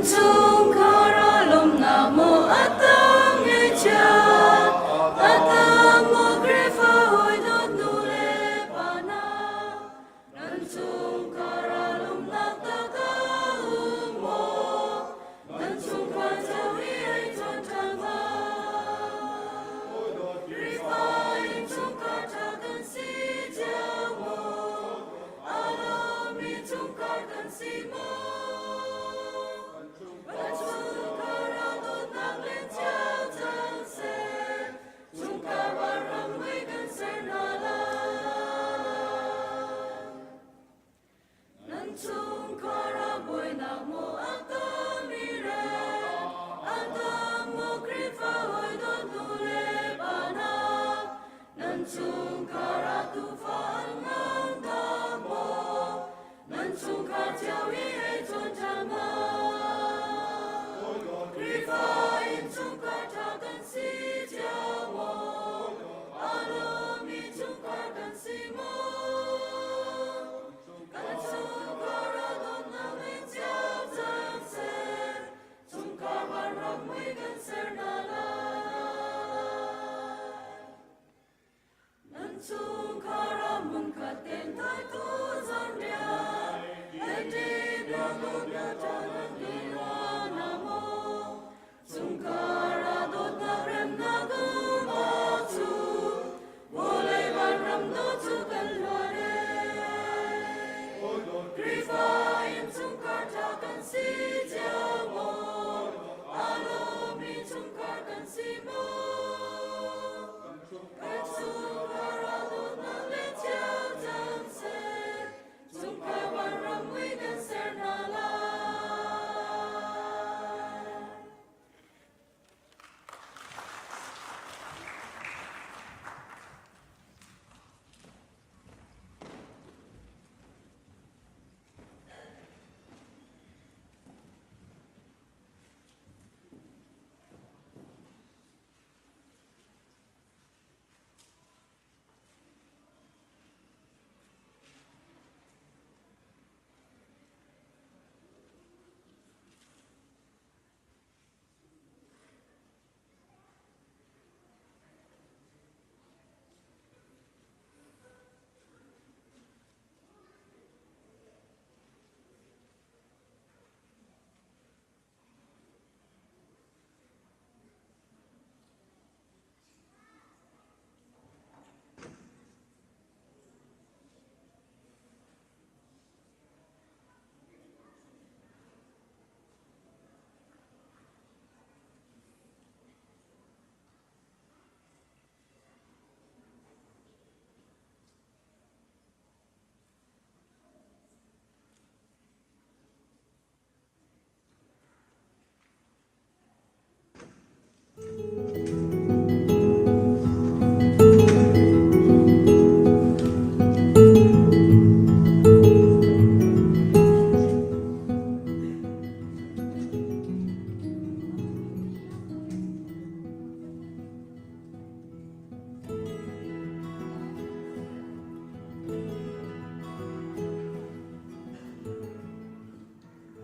chungkhar ah lawmhnak maw a tam ngaihchiat a tam maw Khrihfa hawi dawt nu le pa hna Nan chungkhar ah lawmhnak tak a um maw? Nan chungkhar cio i ei ṭuan ṭhan hna. Khrihfa innchungkhar ṭha kan si cio maw? A lawmmi chungkhar kan si maw? Kan chungkhar ah dawtnak len cio cang seh. Chungkhar vanram mui kan ser hna lai. Nan chungkhar ah buainak maw a tam i rel, a tam maw Khrihfa hawi dawt nu le pa hna. Nan chungkhar ah tuufa an ngang tak maw? Nan chungkhar cio i ei cawn ṭhan hna. Khrihfa innchungkhar ṭha kan si cio maw? Aa lawmmi chungkhar kan si maw? Kan chungkhar ah dawtnak len cio cang seh. Chungkhar vanram mui kan ser hna lai. Nan chungkhar ah hmunkhat tein thaitu zanriah ei-ṭi biakdawtnak ṭha nan ngei rua hna maw? Chungkhar ah dawtnak remnak um awk cu vawlei vanram dawh cu kan hluan ee. Khrihfa innchungkhar ṭha kan si cio maw? Aa lawmmi chungkhar kan si maw? Kan chungkhar ah dawtnak le cio cang seh, chungkhar vanram mui kan ser hna lai.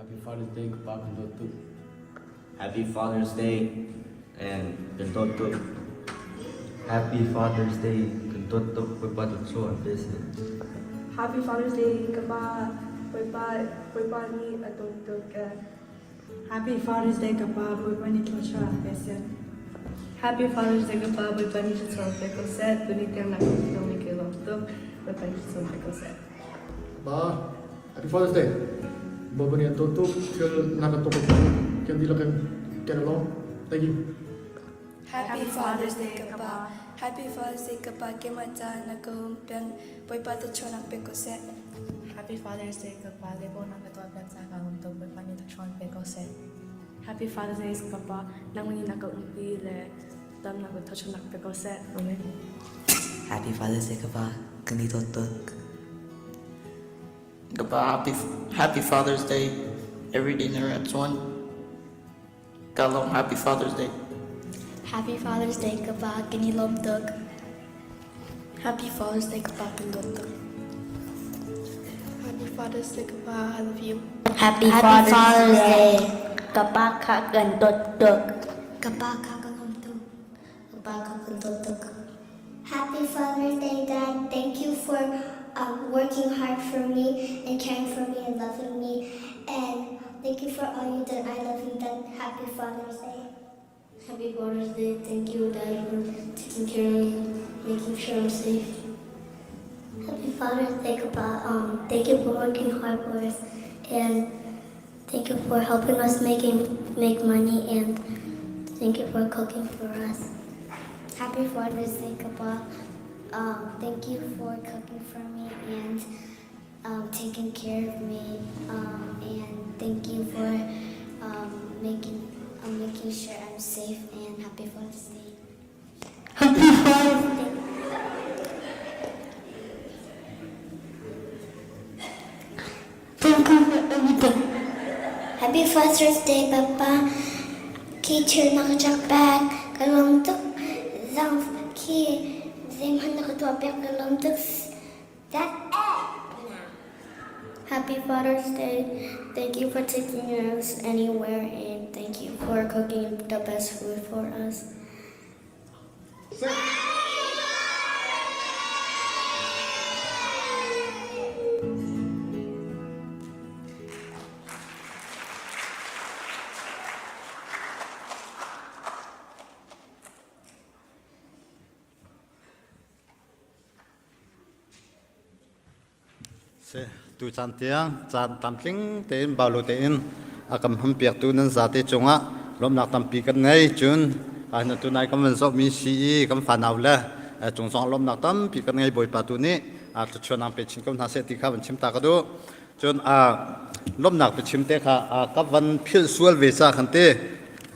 Happy Father's Day ka pa kan dawt tuk. Happy Father's Day and kan dawt tuk. Happy Father's Day kan dawt tuk Bawipa thluachuah an pe seh. Happy Father's Day ka pa Bawipa Bawipa nih a dawt tuk. Happy Father's Day ka pa Bawipa nih thluachuah an pe seh. Happy Father's Day ka pa Bawipa nih thluachuah an pe ko seh. Tuni tiang na kan fiangmi kai lawm tuk. Bawipa nih thluachuah an pe ko seh. Pa, Happy Father's Day. Bawipa nih an dawt tuk. Thil na kan tuah tuk. Kan dihlak in kan i lawm. Thank you. Happy Father's Day ka pa. Happy Father's Day ka pa keimah caah na ka hum peng. Bawipa thluachuahnak pe ko seh. Happy Father's Day ka pa le na ka tuah piak caah kaa lawm tuk. Bawipa nih thluachuah pe ko seh. Happy Father's Day ka pa. Nangmah nih na ka umpi le damnak le thluachuahnak pe ko seh. Amen. Happy Father's Day ka pa. Kan i dawt tuk. Ka pa happy, happy Father's Day. Every day na rat chuan. Ka lawm Happy Father's Day. Happy Father's Day ka pa. Kan i lawm tuk. Happy Father's Day ka pa. Kan dawt tuk. Happy Father's Day ka pa. I love you. Happy, Happy Father's, Father's Day. Day. Ka pa kha kan dawt tuk. Ka pa kha ka lawm tuk. Ka pa kha kan dawt tuk. Happy Father's Day, Dad. Thank you for working hard for me and caring for me and loving me. And thank you for all you did. I love you, Dad. Happy Father's Day. Happy Father's Day. Thank you, Dad, for taking care of me, making sure I'm safe. Happy Father's Day, Papa. Thank you for working hard for us and thank you for helping us make money and thank you for cooking for us. Happy Father's Day, Papa. Thank you for cooking for me and taking care of me. And thank you for making sure I'm safe and happy Father's Day. Happy Father's Day. Thank you for everything. Happy Father's Day, Papa. Khi thil na ka chak pek, ka lawm tuk. Zang khi zeihmanh na ka tuah piak ka lawm tuk. That's it. Happy Father's Day. Thank you for taking us anywhere and thank you for cooking the best food for us. Si, tu caan tiang caan tlamtling tein bau lo tein a kan hmanpiaktu nan zate cungah lawmhnak tampi kan ngei. Cun tunai kan van zohmi CE kan fanau le cung zong lawmhnak tampi kan ngei Bawipa tu nih thluachuahnak pe chin ko hna seh ti kha van chim ta ka duh. Cun lawmhnak biachim te kha ka van philh sual ve ca khan te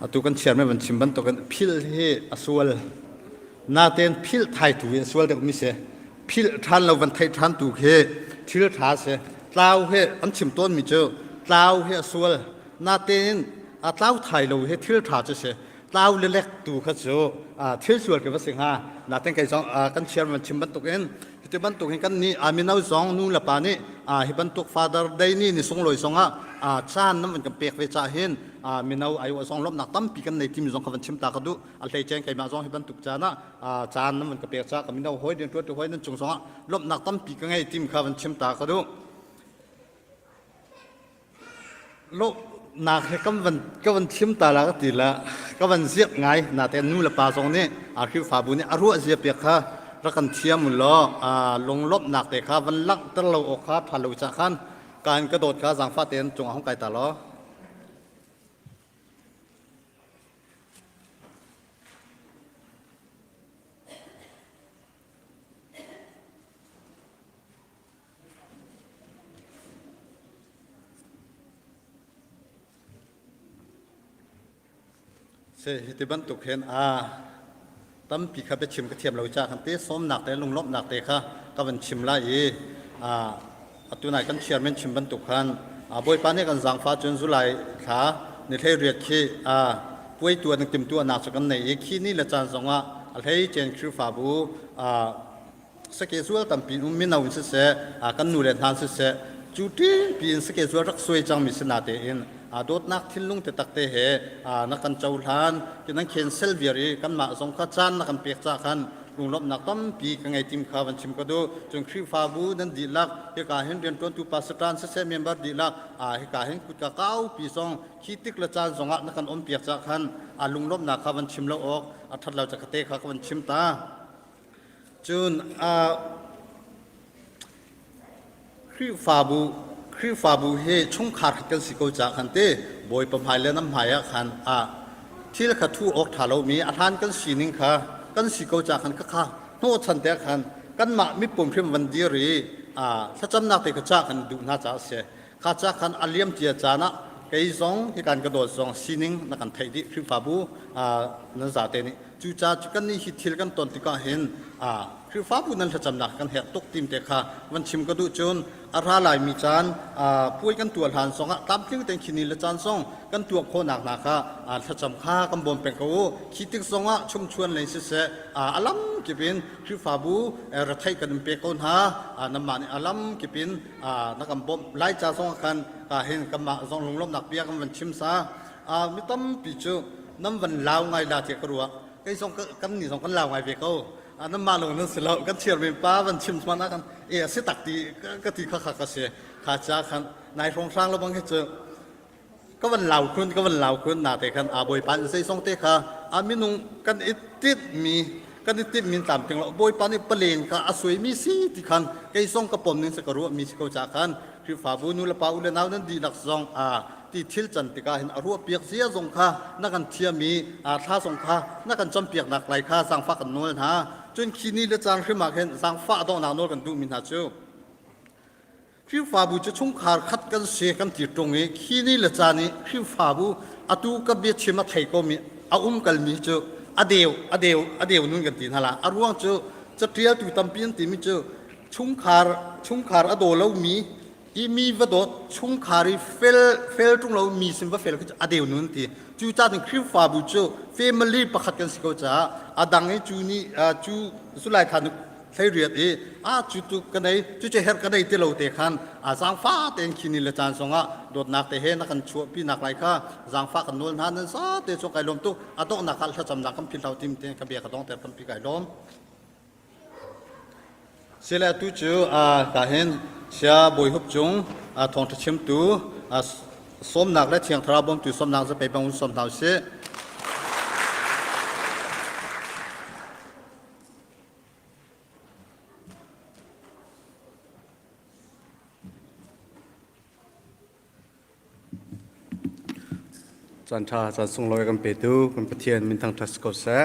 atu kan chiar me van chim bantukin philh hi a sual natein philh thai tu hi a sual deuh mi si. Philh ṭhan lo van theih ṭhan tu khi thil ṭha si. Tlau hi an chim tawnmi cu tlau hi a sual. Natein a tlau thai lo hi thil ṭha cu si. Tlau lelek tu kha cu thil sual khi va si hnga. Natein kei zong kan chiar van chim bantukin hiti bantuk hin kan nih mino zong nu le pa nih hi bantuk Father Day ni ni sunglawi zongah caan nan van kan pek ve ca hin mino aiawh zong lawmhnak tampi kan nei timi zong kha van chim ta ka duh. A hleice keimah zong hi bantuk caan ah caan nan van ka pek ca ka mino hawi rianṭuantu hawi nan cung zongah lawmhnak tampi ka ngei tim kha van chim ta ka duh. Lawmhnak he kan van ka van chim ta la ka ti la ka van ziak ngai natein nu le pa zong nih a Khrihfabu nih a ruah zia piak kha rak kan thiam u law lunglawmhnak te kha van langhter lo awk kha ṭha lo ca khan kan ka dawt kha zaangfah tein cungah hung kai ta law. Si hiti bantuk hin a tampi kha biachim ka thiam lo ca khan te sawmnak te lunglawmhnak te kha ka van chim lai i atu nai kan chairman chim bantuk khan Bawipa nih kan zaangfah cun July thla ni hlei riat khi puai tuan timtuahnak cu kan nei i khi ni le caan zongah a hlei cen Khrihfabu sake zual tampi um mino in siseh kan nu le hna siseh cu ṭinpi in sake zual rak suai cangmi si na tein dawtnak thinlung te takte he na kan cohlan ti nan cancel viar i kanmah zong kha caan na kan pek ca khan lunglawmhnak tampi ka ngei tim kha van chim ka duh. Cun Khrihfabu nan dihlak hika hin rianṭuantu pastor siseh member dihlak hika hin kutka kaupi zong khi tik le caan zongah na kan umpiak ca khan lunglawmhnak kha van chim lo awk a ṭhat lo ca te kha ka van chim ta. Cun Khrihfabu Khrihfabu hi chungkhar khat kan si ko caah khan ti Bawipa hmai le nan hmai ah khan a thil kha thu awk ṭha lomi a hlan kan sining kha kan si ko caah khan khakha hnawhchan te khan kanmah mipum hrim van dir i thlacamnak te kha cah kan duh hna caah a si. Kha ca khan a liam cia caan ah kei zong hikan ka dawt zong sining na kan theih dih Khrihfabu nan zate nih cucaah cu kan nih hi thil kan ton tikah hin Khrihfabu nan thlacamnak kan herh tuk tim te kha van chim ka duh cun a ra laimi caan puai kan tuah hlan zongah tlamtling tein khi ni le caan zong kan tuah khawhnak hna kha thlacam kha kan bawm peng ko u khi tik zongah chumchuan lei siseh a lam kip in Khrihfabu retheih kan in pe ko hna nanmah nih a lam kip in na kan bawmh lai ca zong khan hin kanmah zong lunglawmhnak bia kan van chim sa. Mi tampi cu nan van lau ngai la tiah ka ruah. Kei zong kan nih zong kan lau ngai ve ko. Nanmah lawng nan si lo. Kan chairman pa van chim hmanh ah kan e a si tak ti ka ti kha kha ka si. Kha ca khan nai hrawnghrang lo bang hi cu ka van lau khun ka van lau khun na te khan a bawipa nih zeizong te kha a minung kan i tinhmi kan i tinhmi tlamtling lo bawipa nih palen kha a suaimi si ti khan kei zong ka pom ning si ka ruahmi si ko ca khan Khrihfabu nu le pa u le nau nan dihlak zong a ti thil can tikah hin a ruah piak zia zong kha na kan thiam i a thla zong kha na kan campiak nak lai kha zaangfah kan nawl hna. Cun khi ni le caan hrim ah khin zaangfah donghnak nawl kan duhmi hna cu Khrihfabu cu chungkhar khat kan si kan ti ṭung i khi ni le caan i Khrihfabu atu ka biachim a thei komi a um kalmi cu a deu a deu a deu nun kan ti hna la. A ruang cu caṭialtu tampi an timi cu chungkhar chungkhar a daw lomi i mi va dawt chungkhar i fel fel ṭung lo mi sin va fel khi cu a deu nun ti. Cu caan Khrihfabu cu family pakhat kan si ko caah a dang i cu ni cu zulai thla 18 i a cu tu ka nei cu cu her ka nei ti lo te khan a zaangfa tein khi ni le caan zongah dawtnak te he na kan chuahpi nak lai kha zaangfa kan nawl hna. Nan za te cu kai lawm tuk. A donghnak ah thlacamnak kan philhlo tim te ka bia ka dong ter tampi kai lawm. Sile tu cu ka hin sia bawi hup cung thawngṭha chimtu sawmnak le thiang thlarau bawmtu sawmnak zapei bang un sawm hna usih. Caan ṭha caan sunglawi kan petu kan Pathian min thangṭhat si ko seh.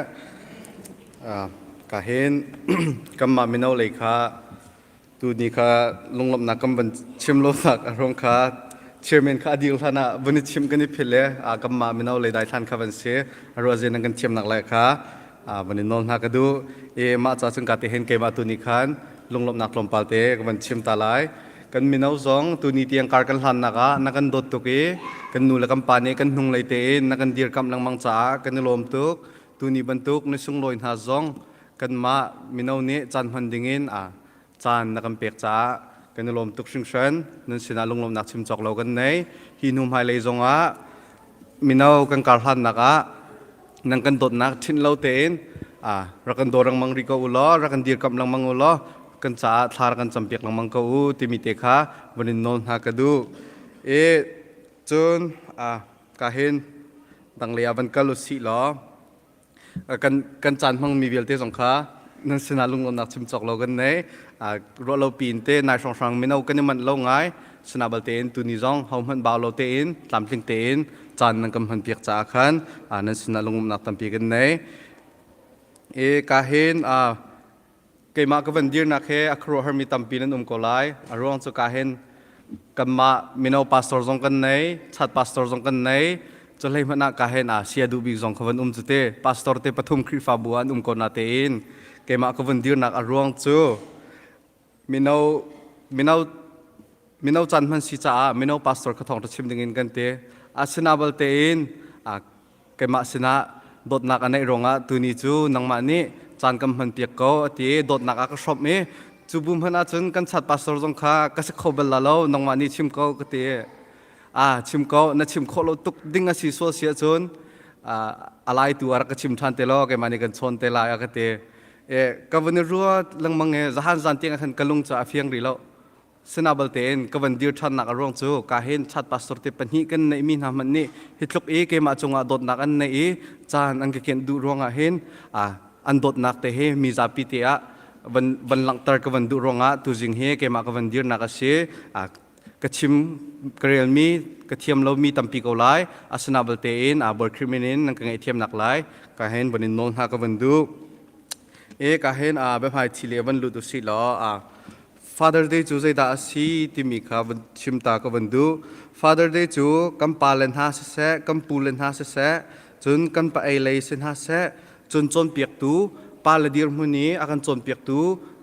Ka hin kanmah mino lei kha tuni kha lunglawmhnak kan van chim lonak a ruang kha chairman kha a dir hlan ah van i chim kan i philh i kanmah mino lei daithlan kha van si a ruah nan kan thiamnak lai kha van i nawl hna ka duh i mah ca cun ka te hin keimah tuni khan lunglawmhnak tlawmpal te ka van chim ta lai. Kan mino zong tuni tiang kar kan hlannak ah na kan dawt tuk i kan nu le kan pa nih kan hnunglei tein na kan dirkamh lengmang caah kan i lawm tuk. Tuni bantuk ni sunglawi hna zong kanmah mino nih caan hman dingin a caan na kan pek caah kan i lawm tuk hringhran. Nan sinah lunglawmhnak chim cawk lo kan nei. Hi hnu hmailei zongah mino kan kar hlannak ah nan kan dawtnak ṭhinh lo tein rak kan daw lengmang rih ko u law, rak kan dirkamh lengmang u law, kan caah thla rak kan campiak lengmang ko u timi te kha van in nawl hna ka duh. E cun ka hin danglei ah van kal u sih law kan kan caan hmangmi vialte zong kha nan sinah lunglawmhnak chim cawk lo kan nei. Ruah lo piin te nai hrawnghrang mino kan i manh lo ngai sina balte in tuni zong ho hmanh bau lo tein tlamtling tein caan nan kan hman piak caah khan nan sinah lungumnak tampi kan nei. E ka hin keimah ka van dirnak he a khuaruahharmi tampi nan um ko lai. A ruang cu ka hin kanmah mino pastor zong kan nei, chat pastor zong kan nei, cu hlei hmanh ah ka hen a sia duh bik zong ka van um cu te pastor te pathum Khrihfabu an um ko na tein keimah ka van dirnak a ruang cu mino mino mino caan hman si caah mino pastor kha thawng chim ding in kan ti. Asina bal tein keimah sinah dawtnak a neih ruangah tuni cu nangmah nih caan kan hman piak ko a ti, dawtnak a ka hrawmh i cu bu hmanh ahcun kan chat pastor zong kha ka si kho bal la lo, nangmah nih chim ko ka ti. A chim ko na chim khawh lo tuk ding a si sual si ahcun a lai tu a rak ka chim ṭhan te law keimah nih kan chawn te lai a ka ti. E ka vun i ruat lengmang i zahan zan tiang khan ka lung cu a fiang rih lo. Sina balte in ka van dir ṭhannak a ruang cu ka hin chat pastor te pahnih kan neihmi hna hmanh nih hi tluk i keimah cungah dawtnak an neih i caan an ka kenh duh ruangah hin an dawtnak te hi mi zapi te ah van van langhter ka van duh ruangah tuzing hi keimah ka van dirnak a si. Ka chim ka relmi ka thiam lomi tampi ko lai, asina balte in a Bawi Khrih min in nan ka ngaihthiamnak lai ka hin van in nawl hna ka van duh. E ka hin a biahmai thi le van lut usih law Father Day cu zeidah a si timi kha van chim ta ka van duh. Father Day cu kan pa le hna siseh, kan pu le hna siseh, cun kan pa ei lei si hna seh, cun cawnpiaktu pa le dirhmun i a kan cawnpiaktu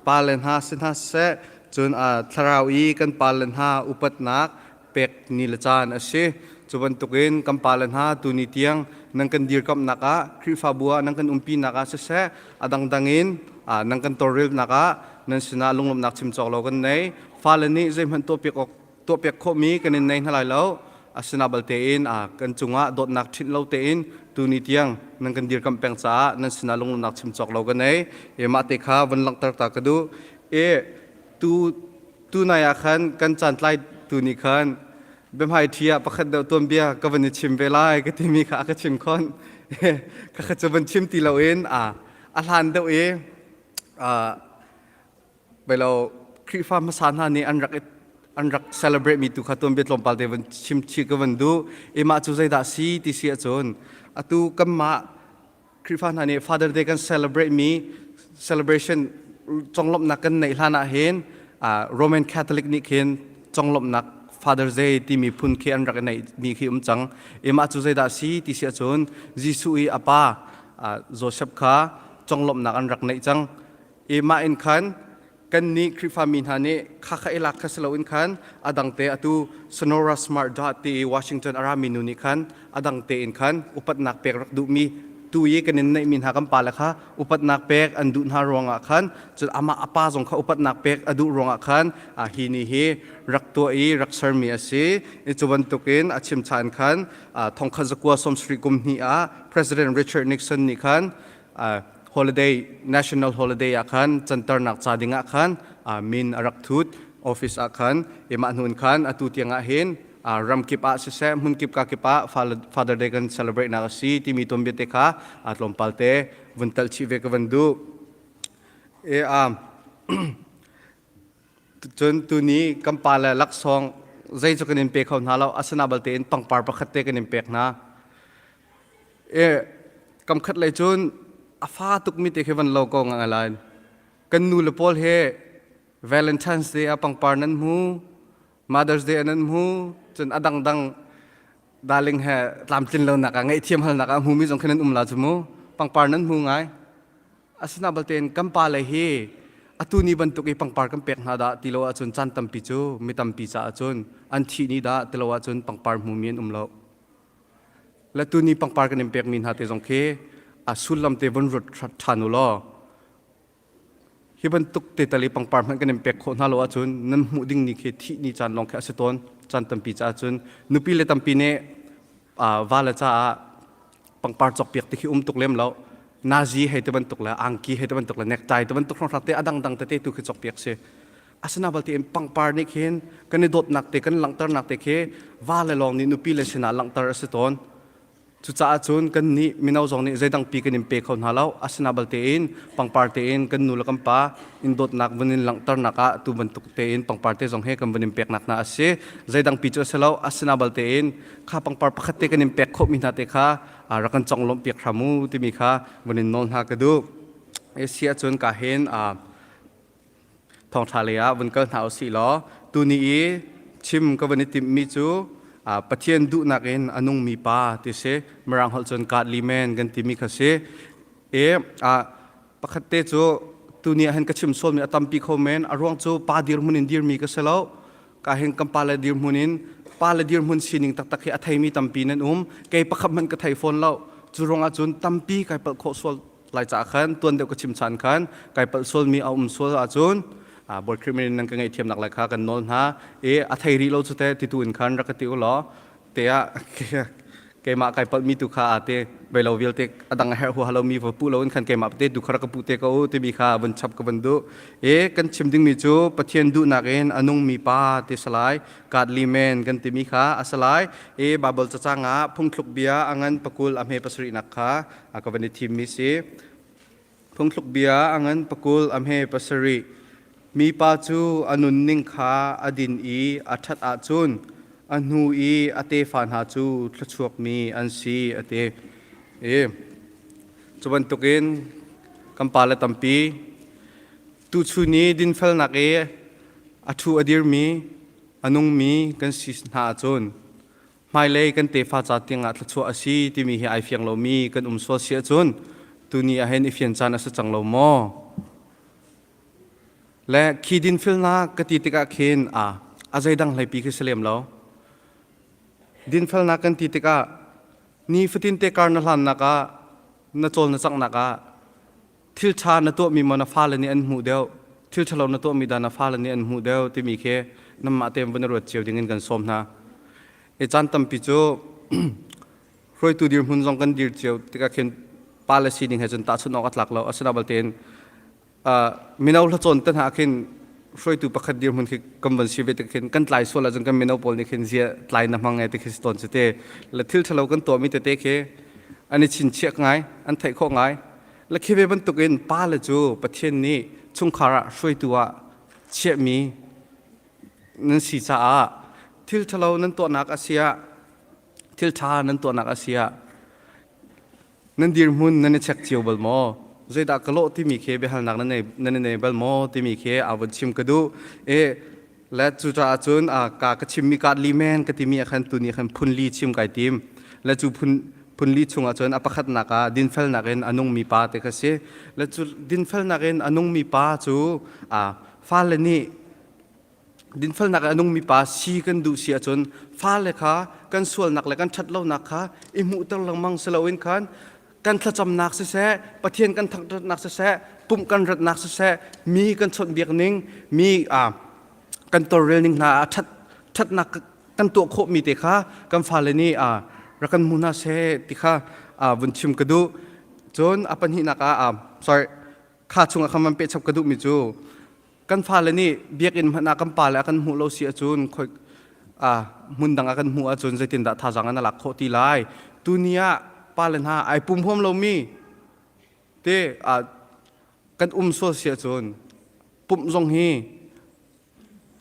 pa le hna si hna seh, cun thlarau i kan pa le hna upatnak pek ni le caan a si. Cu bantukin kan pa le hna tuni tiang nan kan dirkamhnak ah, Khrihfabu ah nan kan umpinak ah siseh, a dangdang in nan kan tawlrelnak ah nan sinah lunglawmhnak chim cawk lo kan nei. Fale nih zeihmanh tuahpiak awk tuahpiak khawhmi kan in nei hna lai lo. Asina balte in kan cungah dawtnak ṭhinh lo tein tuni tiang nan kan dirkamh peng caah nan sinah lunglawmhnak chim cawk lo ka nei. E mah te kha van langhter ta ka duh. E tu tu nai ah khan kan caan tlai tu ni khan biahmai ṭhi ah pakhat deuh tuanbia ka van i chim ve lai ka timi kha a ka chim khon. Kha kha cu van chim ti loin a a hlan deuh i Belo Khrihfa hmasa hna nih an rak an rak celebrate mi tu kha tuanbia tlawmpal te van chim chih ka van duh. Imah cu zeidah si ti si ahcun atu kanmah Khrihfa hna nih Father Day kan celebrate mi celebration conglawmhnak kan neih hlan ah hin Roman Catholic nih khin conglawmhnak Father's Day timi phun khi an rak i neih mi khi um cang. Imah cu zeidah si ti si ahcun Jesuh i a pa Joseph kha conglawmhnak an rak neih cang. I mah in khan kannih Khrihfami hna nih kha kha i lak kha si loin khan a dang te atu Sonora Smart Dot ti i Washington a rami nu nih khan a dang tein khan upatnak pek rak duhmi tu i kan in neihmi hna kan pale kha upatnak pek an duh hna ruangah khan cun amah a pa zong kha upatnak pek a duh ruangah khan hi ni hi rak tuah i rak sermi a si. I cu bantukin a chim chan khan thongkhat zakua sawmsarih kum hnih ah President Richard Nixon nih khan holiday national holiday ah khan canternak ca ding ah khan min a rak thut office ah khan imah hnun khan atu tiang ah hin ramkip ah siseh hmunkip ka kip ah Father Day kan celebrate nak a si timi tuanbia te kha tlawmpal te vun tal chih ve ka van duh e a Cun tuni kan pa le laksawng zei cu kan in pe kho hna lo asina balte in pangpar pakhat te kan in pek hna. E kam khat lei cun a fa tukmi te khi van lo ko ngai lai. Kan nu le pawl he Valentine's Day ah pangpar nan hmu, Mother's Day ah nan hmu, cun a dangdang darling he tlamtlin lonak ah ngaihthiam halnak ah hmumi zong khi nan um la cu mu. Pangpar nan hmu ngai. Asina baltein kan pale hi atu ni bantuk i pangpar kan pek hna dah ti lo ahcun caan tampi cu mi tampi caah cun an thih ni dah ti lo ahcun pangpar hmumi an um lo. Le tu ni pangpar kan in pekmi hna te zong khi a sullam te vun ruat ṭhan u law hi bantuk te tal i pangpar hmanh kan in pek khawh hna lo ahcun nan hmuh ding ni khi thih ni caan lawng khi a si tawn caan tampi caah cun nupi le tampi nih va le caah pangpar cawkpiak ti khi um tuk lem lo nazi hei te bantuk le angki hei te bantuk le necktie te bantuk hrawnghrang te adang dang tete tu khi cawkpiak si asina balte in pangpar nih khin kan i dawtnak te kan langhternak te khi va le lawng nih nupi le sinah langhter a si tawn Cucaah cun kan nih mino zong nih zeidang pi kan in pe kho hna lo. Asina balte in pangpar tein kan nu le kan pa in dawtnak vun in langhternak ah tu bantuk tein pangpar te zong he kan vun in peknak hna a si. Zeidang pi cu a si lo. Asina balte in kha pangpar pakhat te kan in pek khawhmi hna te kha rak kan conglawmh piak hram u timi kha vun in nawl hna ka duh. Si ahcun ka hin thawngṭha lei ah vun kal hna usih law tuni i chim ka van i timhmi cu Pathian duhnak in a nungmi pa ti si Mirang holh cun godly man kan timi kha si e pakhat te cu tuni ah hin ka chim sualmi a tampi kho men a ruang cu pa dirhmun in dirmi ka si lo ka hin kan pa le dirhmun in pa le dirhmun sining taktak hi a theimi tampi nan um kei pakhat hmanh ka thei fawn lo cu ruangah cun tampi kai palh khawh sual lai caah khan tuan deuh ka chim chan khan kai palh sualmi a um sual ahcun Bawi Khrih min nan ka ngaihthiamnak lai kha kan nawl hna i a thei rih lo cu te titu in khan rak ka ti u law te ah keimah kai palhmi tu kha ate beilo vialte a dang a herh huaha lomi va puh loin khan keimah te tu kha rak ka puh te ko u timi kha vun chap ka van duh i kan chim dingmi cu Pathian duhnak in a nungmi pa ti salai godly man kan timi kha a salai i Bible cacang ah phungthluk bia a ngan pakul a hme pasarihnak kha a ka van i thimmi si. Phungthluk bia a ngan pakul a hme pasarih. Mipa cu a nunning kha a din i a ṭhat ahcun a hnu i a tefa hna cu thluachuakmi an si a ti. I cu bantukin kan pale tampi tuchun i dinfelnak i a ṭhu a dirmi a nungmi kan si hna ahcun hmailei kan tefa ca tiangah thluachuah a si timi hi ai fiang lomi kan um sual si ahcun tuni ah hin i fian caan a si cang lo maw? Le khi dinfelnak ka ti tikah khin a a zeidang hleipi khi si lem lo. Dinfelnak kan ti tikah ni fatin te kar na hlannak ah na cawl na canghnak ah thil ṭha na tuahmi maw na fale nih an hmuh deuh thil ṭhalo na tuahmi dah na fale nih an hmuh deuh timi khi nanmah tein vun i ruat cio ding in kan sawm hna. E caan tampi cu hruaitu dirhmun zong kan dir cio tikah khin pa le sining he cun tahchunh awk a tlak lo. Asinain balte mino hlacawn te hna khin hruaitu pakhat dirhmun khi kan van si ve tik khin kan tlai sual ahcun kan mino pawl nih khin zia tlai na hmang e ti khi si tawn si te le thil ṭhalo kan tuahmi tete khi an i chinchiak ngai an theih khawh ngai le khi ve bantukin pa le cu Pathian nih chungkhar ah hruaitu ah chiahmi nan si caah thil ṭhalo nan tuahnak a si ah thil ṭha nan tuahnak a si ah Nan dirhmun nan i check cio bal maw? Zeidah ka lawh timi khi biahalnak nan nei, nan i nei bal maw timi khi aa vun chim ka duh. E, le cucaah cun ka ka chimmi kaat li men ka timi ah khan tuni khan phun li chim kai tim. Le cu phun phun li chungah cun a pakhatnak ah dinfelnak in a nungmi pa te kha si. Le cu dinfelnak in a nungmi pa cu a fale nih dinfelnak in a nungmi pa si kan duh si ahcun fale kha kan sualnak le kan ṭhatlonak kha i hmuhter lengmang si loin khan kan thlacamnak siseh Pathian kan thangṭhatnak siseh pumh kan ratnak siseh mi kan chawnhbiak ning mi kan tawlrel ning hna ah ṭhat ṭhatnak kan tuah khawhmi te kha kan fale nih rak kan hmu hna seh ti kha vun chim ka duh. Cun a pahnihnak ah sorry kha chungah khan van pehchap ka duhmi cu kan fale nih biakinn hmanh ah kan pale a kan hmuh lo si ahcun khoi hmun dang ah kan hmuh ahcun zeitindah thazaang an lak khawh ti lai? Tuni ah pale hna ai pum huam lomi te kan um sual si ahcun pumh zong hi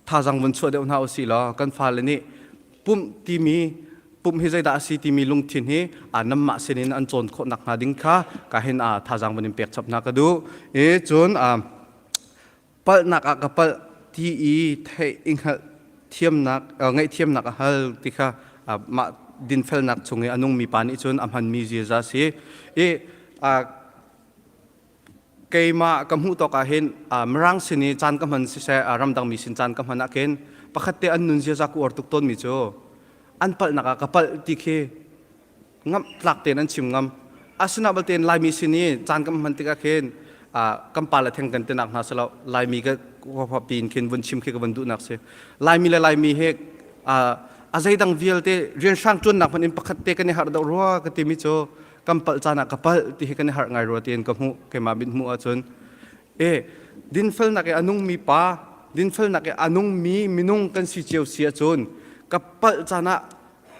thazaang vun chuah deuh hna usih law kan fale nih pumh timi pumh hi zeidah a si timi lungthin hi nanmah sinin an cawn khawh nakhnga ding kha ka hin thazaang vun in pek chap hna ka duh. E cun palhnak ah ka palh ti i theih i hngalh thiamnak ngaihthiamnak a hal ti kha mah dinfelnak chung i a nungmi pa nih cun a hmanmi ziaza si. I keimah ka hmuh tawk ah hin Mirang sin i caan ka hman siseh ramdangmi sin caan ka hman ah khin pakhat te an nun ziaza ka uar tuk tawnmi cu an palhnak ah ka palh ti khi ngamh tlak tein an chim ngam. Asinain balte Laimi sin i caan kan hman tikah khin kan pa le theng kan tinak hna silo Laimi ka piin khin vun chim khi ka vun duhnak si. Laimi le Laimi he a zeidang vialte rian hrang ṭuannak hmanh in pakhat te kan i harh deuh rua ka timi cu kan palh caan ah ka palh ti hi kan i harh ngai rua tiin ka hmuh keimah mit hmuh ahcun. E dinfelnak i a nungmi pa dinfelnak i a nungmi minung kan si cio si ahcun ka palh caan ah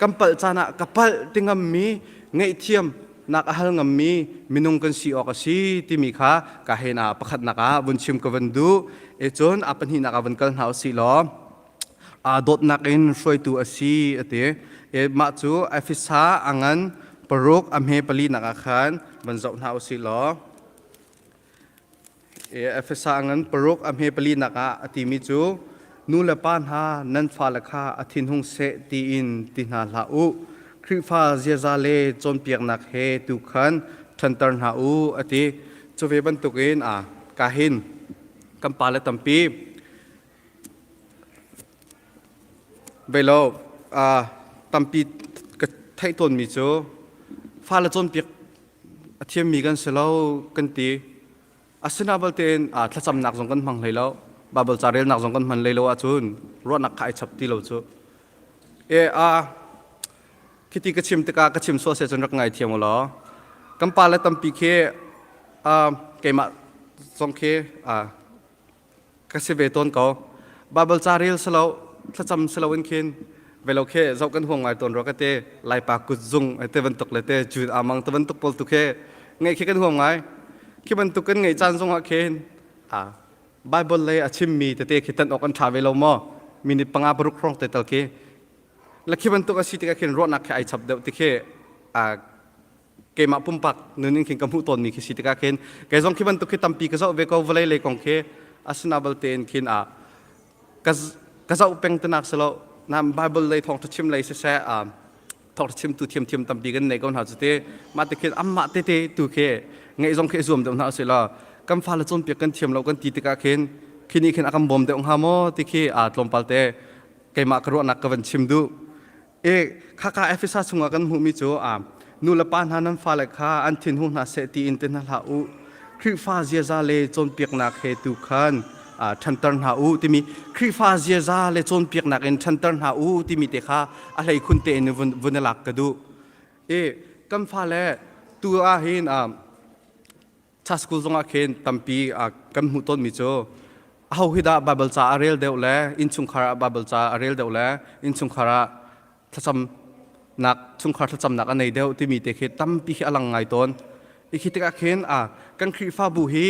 kan palh caan ah ka palh ti ngammi ngaihthiam nak a hal ngammi minung kan si awk a si timi kha ka hen ah pakhatnak ah vun chim ka van duh. E cun a pahnihnak ah vun kal hna usih law aa dawtnak in hruaitu a si a ti. E mah cu Efesa a ngan paruk a hme palinak ah khan van zoh hna usih law Efesa ngan paruk a hme palinak ah a timi cu nu le pa hna nan fale kha a thinhung seh tiin ti hna hlah u. Khrihfa ziaza le cawnpiaknak he tu khan ṭhanter hna u a ti. Cu ve bantukin a kahin kan pale tampi Beilo tampi ka theih tawnmi cu fale cawnpiak a thiammi kan si lo kan ti. Asinain tein thlacamnak zong kan hmang hlei lo. Baibal ca relnak zong kan hman hlei lo ahcun ruahnak kha ai chap ti lo cu. E a khiti ka chim tikah ka chim sual se cun rak ngai thiam u law. Kan pale tampi khi keimah zong khi ka si ve tawn ko. Baibal ca rel si lo, thlacam si lo in khin velo khe zoh kan huam ngai tawn rua ka te. Laipa kutzung te bantuk le te June amang te bantuk pawl tu khe ngeih khi kan huam ngai. Khi bantuk kan ngeih caan zong ah khin a Bible lei a chimmi tete khi tan awk an ṭha ve lo maw? Minute panga paruk hrawng te tal khi la khi bantuk a si tikah khin ruahnak khi ai chap deuh ti khi a keimah pumpak nun in khin ka hmuh tawnmi khi si tikah khin kei zong khi bantuk khi tampi ka zoh ve ko. Vawlei lei kong khi asina balte in khin a ka ka zoh peng tenak silo nam Bible lei thawng chim lei siseh a thawng chim tu thiam thiam tampi kan nei ko hna cu te. Mah te khin amma te te tu khi ngeih zong khi zuam deuh hna usih law kan fale cawnpiak kan thiam lo kan ti tikah khin khini khin a kan bawm deuh hnga maw ti khi a tlawmpal te keimah ka ruahnak ka van chim duh. E khaka Efesa chungah kan hmuhmi cu a nu le pa hna nan fale kha an thinhung hna seh tiin ti hna hlah u. Khrihfa ziaza le cawnpiaknak he tu khan ṭhanter hna u timi Khrihfa ziaza le cawnpiaknak in ṭhanter hna u timi te kha a hleikhun tein vun vun i lak ka duh. I kan fale tu ah hin Cha school zongah khin tampi kan hmuh tawnmi cu aho hi dah Bible ca a rel deuh le innchungkhar ah Bible ca a rel deuh le innchungkhar ah thlacamnak chungkhar thlacamnak a nei deuh timi te khi tampi khi a lang ngai tawn. I khi tikah khin kan Khrihfabu hi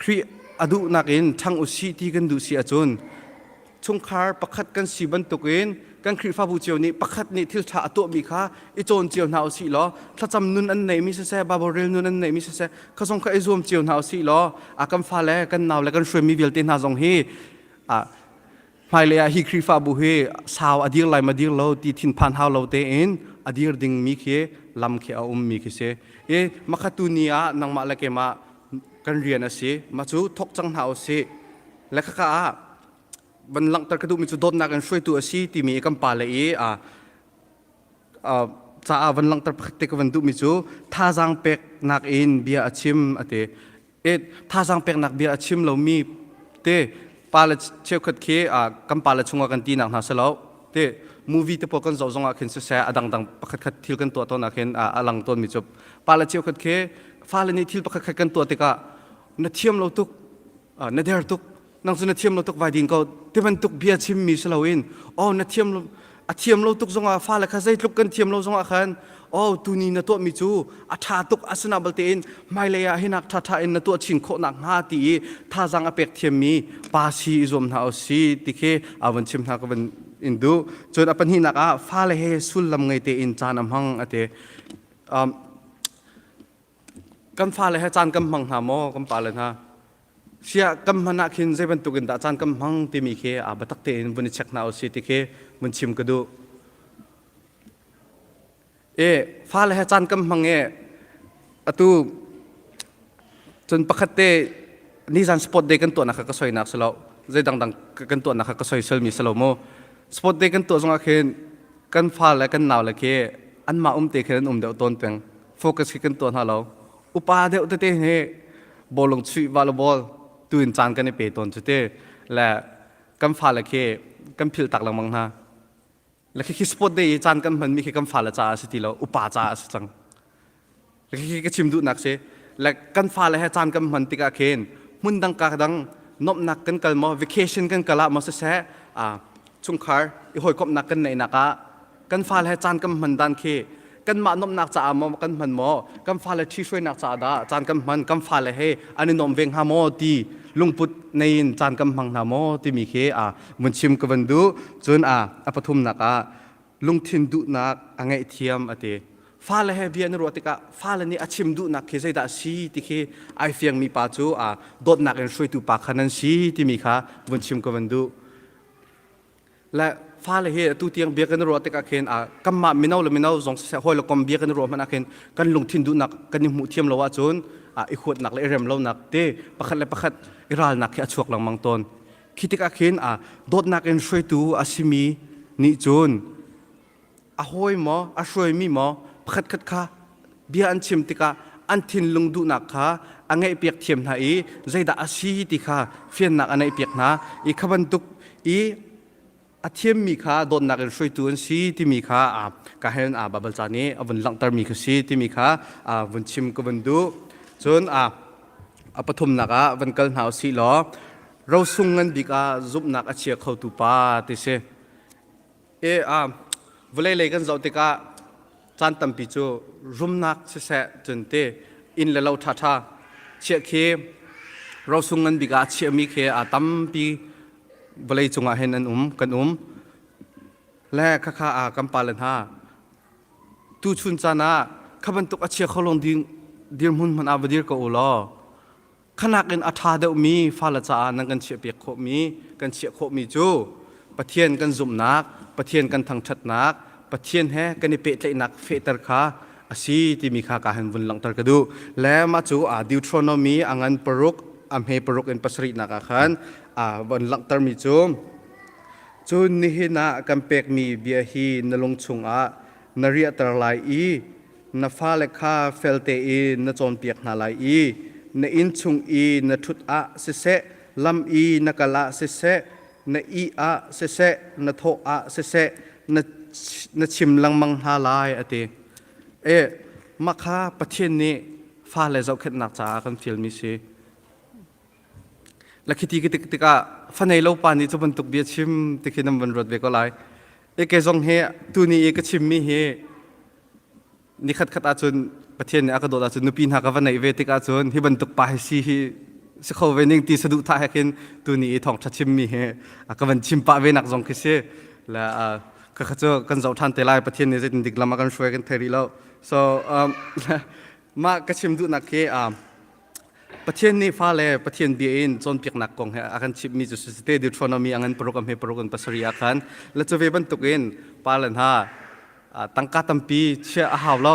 Khrih a duhnak in ṭhang u sih ti kan duh si ahcun chungkhar pakhat kan si bantukin kan Khrihfabu cio nih pakhat nih thil ṭha a tuahmi kha i cawn cio hna usih law thlacam nun an neihmi siseh Bible rel nun an neihmi siseh kha zong kha i zuam cio hna usih law a kan fale kan nau le kan hruaimi vialte hna zong hi a hmailei ah hi Khrihfabu hi sau a dir lai ma dir lo ti thinphan hau lo tein a dir dingmi khi lam khi a ummi khi si i makhatu ni ah nangmah le keimah kan rian a si ma cu thok cang hna usih le khaka ah van langhter ka duhmi cu dawtnak in hruaitu a si timi kan pa le i caah van langhter pakhat te ka van duhmi cu thazaang peknak in bia a chim a ti. E thazaang peknak bia a chim lomi te pa le cheukhat khi kan pa le chungah kan tinak hna si lo te movie te pawl kan zoh zongah khin siseh a dangdang pakhat khat thil kan tuah tawn ah khin a lang tawnmi cu pa le cheukhat khi fale nih thil pakhat khat kan tuah tikah na thiam lo tuk na der tuk nang cu na thiam lo tuk vai ding ko ti bantuk bia chimmi si loin oh na thiam lo a thiam lo tuk zongah fale kha zeitluk kan thiam lo zongah khan oh tuni na tuahmi cu a ṭha tuk asina balte in hmailei ah hinak ṭhaṭha in na tuah chin khawh nak hnga ti i thazaang a pek thiammi pa si i zuam hna u si ti khi a van chim hna ka van in duh. Cun a pahnihnak ah fale he sullam ngei tein caan a hmang a ti. Kan fale he caan kan hmang hna maw kan pale hna? Siah kan hman ah khin zei bantuk in dah caan kan hmang timi khi a biatak tein vun i check hna usih ti khi vun chim ka duh. E fale he caan kan hmang e atu cun pakhat te nizan sport day kan tuahnak kha ka soinak si lo, zei dangdang kan tuahnak kha ka soisel mi si lo mu. Sport day kan tuah zongah khin kan fale kan nau le khi anmah um te khin an um deuh tawn peng, focus khi kan tuah hna lo. Upa deuh tete hi bawlung chuih volleyball tu in caan kan i pe tawn cu ti le kan fale khi kan philh tak lengmang hna le khi sport day i caan kan hmanmi khi kan fale caah a si ti lo, upa caah a si cang. Le khi ka chim duhnak si le kan fale he caan kan hman tikah khin hmun dang ka dang nomhnak kan kal maw, vacation kan kal ah maw siseh, chungkhar i hawikomhnak kan neihnak ah kan fale he caan kan hman dan khi kanmah nuamhnak caah maw kan hman maw, kan fale ṭhihruainak caah dah caan kan hman, kan fale he an i nuam ve hnga maw ti lungput nei in caan kan hmang hna maw timi khi a vun chim ka van duh. Cun a a pathumnak ah lungthin duhnak a ngaihthiam a ti. Fale he bia na ruah tikah fale nih a chim duhnak khi zeidah a si ti khi ai fiangmi pa cu a dawtnak in hruaitu pa kha nan si timi kha vun chim ka van duh. Le fale hi atu tiang bia kan ruah tikah khin kanmah mino le mino zong siseh, hawi le kom bia kan ruah hmanh ah khin kan lungthin duhnak kan i hmuh thiam lo ahcun i huatnak le i rem lonak te, pakhat le pakhat i ralnak khi a chuak lengmang tawn. Khi tikah khin dawtnak in hruaitu a simi nih cun a hawi maw, a hruaimi maw, pakhatkhat kha bia an chim tikah an thinlung duhnak kha a ngaihpiak thiam hna i zeidah a si ti kha fiannak a neihpiak hna i kha bantuk i a thiammi kha dawtnak in hruaitu an si timi kha ka hen a Bible ca nih a vun langhtermi kha si timi kha vun chim ka vun duh. Cun a a pathumnak ah van kal hna usih law rosung ngan bik ah zumhnak a chia khotu pa ti si. E a vawlei lei kan zoh tikah caan tampi cu rumnak siseh, cun te inn le lo ṭhaṭha chiah khi rosung ngan bik ah a chiahmi khi a tampi vawlei cungah hin an um kan um le khakha a kan pale hna tuchun caan ah kha bantuk a chia kho long ding dirhmun hmanh ah va dir ko u law khanak in a ṭha deuhmi fale caah nan kan chiahpiak khawhmi, kan chiah khawhmi cu Pathian kan zumhnak, Pathian kan thangṭhatnak, Pathian he kan i pehtlaihnak fehter kha a si timi kha ka han vun langhter ka duh. Le mah cu a Deuteronomy a ngan paruk a hme paruk in pasarihnak ah khan a von langhtermi cu cun nihin ah kan pekmi bia hi na lung chungah na riahter lai i na fale kha fel tein na cawnpiak hna lai i na inn chung i na ṭhut ah siseh. lam i na kal ah siseh, na ih ah siseh, na thawh ah siseh, na, na chim lengmang hna lai a ti. E, mah kha Pathian nih fale zohkhenhnak caah kan fialmi si. La khiti ki tik tikah fanei lo pa nih cu bantuk bia chim ti khi nan van ruat ve ko lai. E ke zong hi tuni i ka chimmi hi nikhat khat ahcun Pathian nih a ka dawt ahcun nupi hna ka va neih ve tik ahcun hi bantuk pa hi si hi si kho ve ning ti saduh thah he khin tuni i thawngṭha chimmi hi a ka van chim pah ve nak zong khi si. La ka kha cu kan zoh ṭhan te lai Pathian nih zeitin dik lam a kan hruai kan thei rih lo. So um, mah ka chim duhnak khi um, Pathian nih fale Pathian bia in cawnpiaknak kong he a kan chimhmi cu te Deuteronomy a ngan paruk a hme paruk in pasarih ah khan le cu ve bantukin pa le hna tangka tampi chiah a hau lo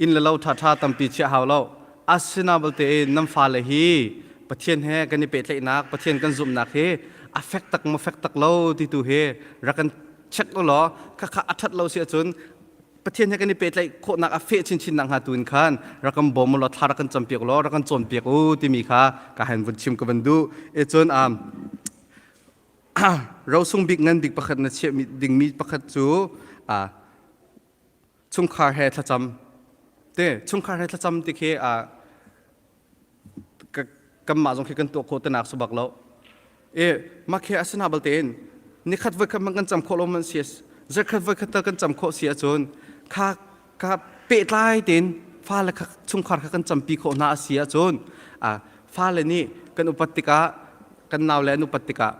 inn le lo ṭhaṭha tampi chiah a hau lo asina balte in nan fale hi Pathian he kan i pehtlaihnak Pathian kan zumhnak hi a fek tak maw fek tak lo ti tu hi rak kan check u law khakha a ṭhat lo si ahcun Pathian he kan i pehtlaih khawhnak a feh chinchin nak hnga tu in khan rak kan bawm law thla rak kan campiak law rak kan cawnpiak u timi kha ka han vun chim ka van duh e cun um, rosung bik ngan bik pakhat na chiah dingmi pakhat cu uh, chungkhar he thlacam te chungkhar he thlacam ti khi uh, kanmah zong khi kan tuah khawh tenak su bak lo e makhe asina balte in nikhat voi khat man kan cam khawh lo man si zarkhat voi khat tal kan cam khawh si ahcun kha ka pehtlai tein fale kha chungkhar kha kan campi khawh hna a si ahcun a fale nih kan upat tikah kan nau le an upat tikah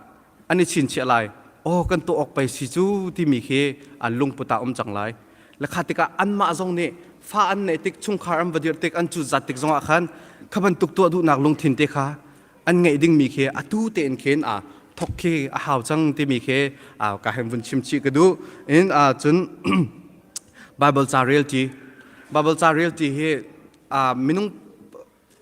an i chinchiah lai oh kan tuah awk pei si cu timi khi an lungput ah um cang lai le kha tikah anmah zong nih fa an neih tik chungkhar an va dirh tik an cutzat tik zongah khan kha bantuk tuah duhnak lungthin te kha an ngeih dingmi khi atu tein khin a thok khi a hau cang timi khi a ka hem vun chim chih ka duh in a cun Bible ca rel ti Bible ca rel ti hi a minung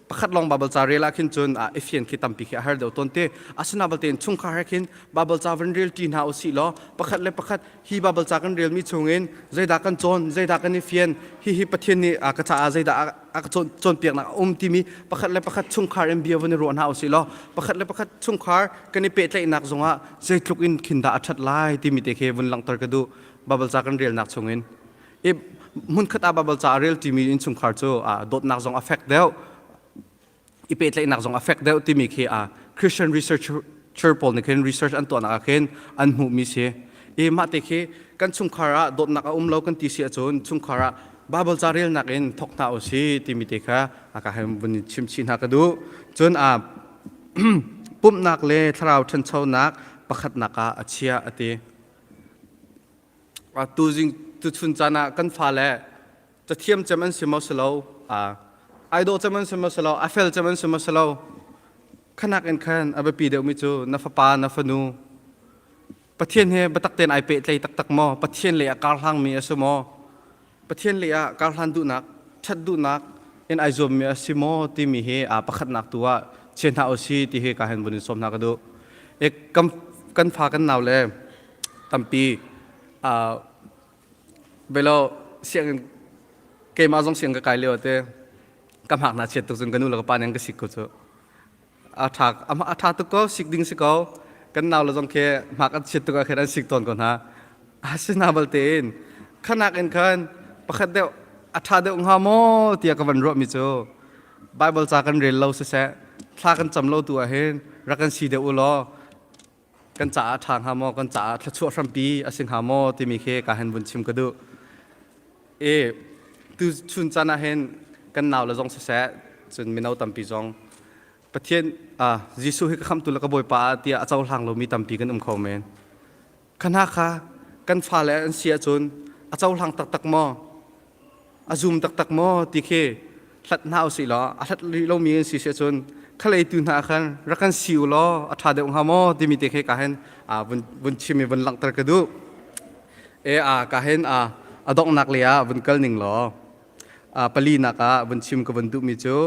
pakhat lawng Bible ca rel ah khin cun i fian khi tampi khi a har deuh tawn te. Asina balte in chungkhar he khin Bible ca van rel ṭi hna usih law pakhat le pakhat hi Bible ca kan relmi chungin zeidah kan cawn, zeidah kan i fian, hihi Pathian nih ka caah zeidah a ka cawnpiaknak a um timi pakhat le pakhat chungkhar in bia van i ruah hna usih law pakhat le pakhat chungkhar kan i pehtlaihnak zongah zeitluk in khin dah a ṭhat lai timi te khi vun langhter ka duh Bible ca kan relnak chungin. I hmunkhat ah Bible ca a rel ṭimi innchungkhar cu dawtnak zong a fek deuh, i pehtlaihnak zong a fek deuh timi khi Christian researcher pawl nih khin research an tuahnak ah khin an hmuhmi si. I mah te khi kan chungkhar ah dawtnak a um lo kan ti si ahcun chungkhar ah Bible ca relnak in thawk hna u si timi te kha ka hem vun chim chih hna ka duh. Cun pumhnak le thlarau ṭhanchonak pakhatnak ah a chia a ti. Tuzing tuchun caan ah kan fale cathiam cem an si maw si lo, ai dawh cem an si maw si lo, a fel cem an si maw si lo, khanak in khan a biapi deuhmi cu na fapa na fanu Pathian he biatak tein ai pehtlai taktak maw, Pathian lei ah karhlangmi a si maw, Pathian lei ah karhlan duhnak, ṭhat duhnak in ai zuammi a si maw timi hi aa pakhatnak tu ah chia hna usih ti hi ka hen vun in sawm hna ka duh. E, kan, kan fa kan nau le tampi uh, belo sianginn keimah zong siang ka kai lio te ka hmak na chiat tuk cun ka nu le ka pa nih an ka sik ko cu a ṭha a ṭha tuk ko sik ding si ko kan nau le zong khi hmak an chiat tuk ah khin an sik tawn ko hna asina balte in khanak in khan pakhat deuh a ṭha deuh hnga maw tiah ka van ruahmi cu Bible ca kan rel lo siseh thla kan cam lo tu ah hin rak kan si deuh u law kan caah ṭha hnga maw kan caah thluachuah hrampi a si hnga maw timi khi ka hen vun chim ka duh e tu chun caan ah hin kan nau le zong siseh cun mino tampi zong Pathian ah Jesuh hi ka khamtu le ka Bawipa ah tiah a cohlang lomi tampi kan um kho men khana kha kan fale an si ahcun a cohlang taktak maw a zum taktak maw ti khi hlat hna usih law a hlat rih lomi an si si ahcun khalei tu hna khan rak kan si u law a ṭha deuh hnga maw timi te khi ka hin vun vun chim i vun langhter ka duh e a ka hin a a donghnak lei ah vun kal ning law a palinak ah vun chim ka vun duhmi cu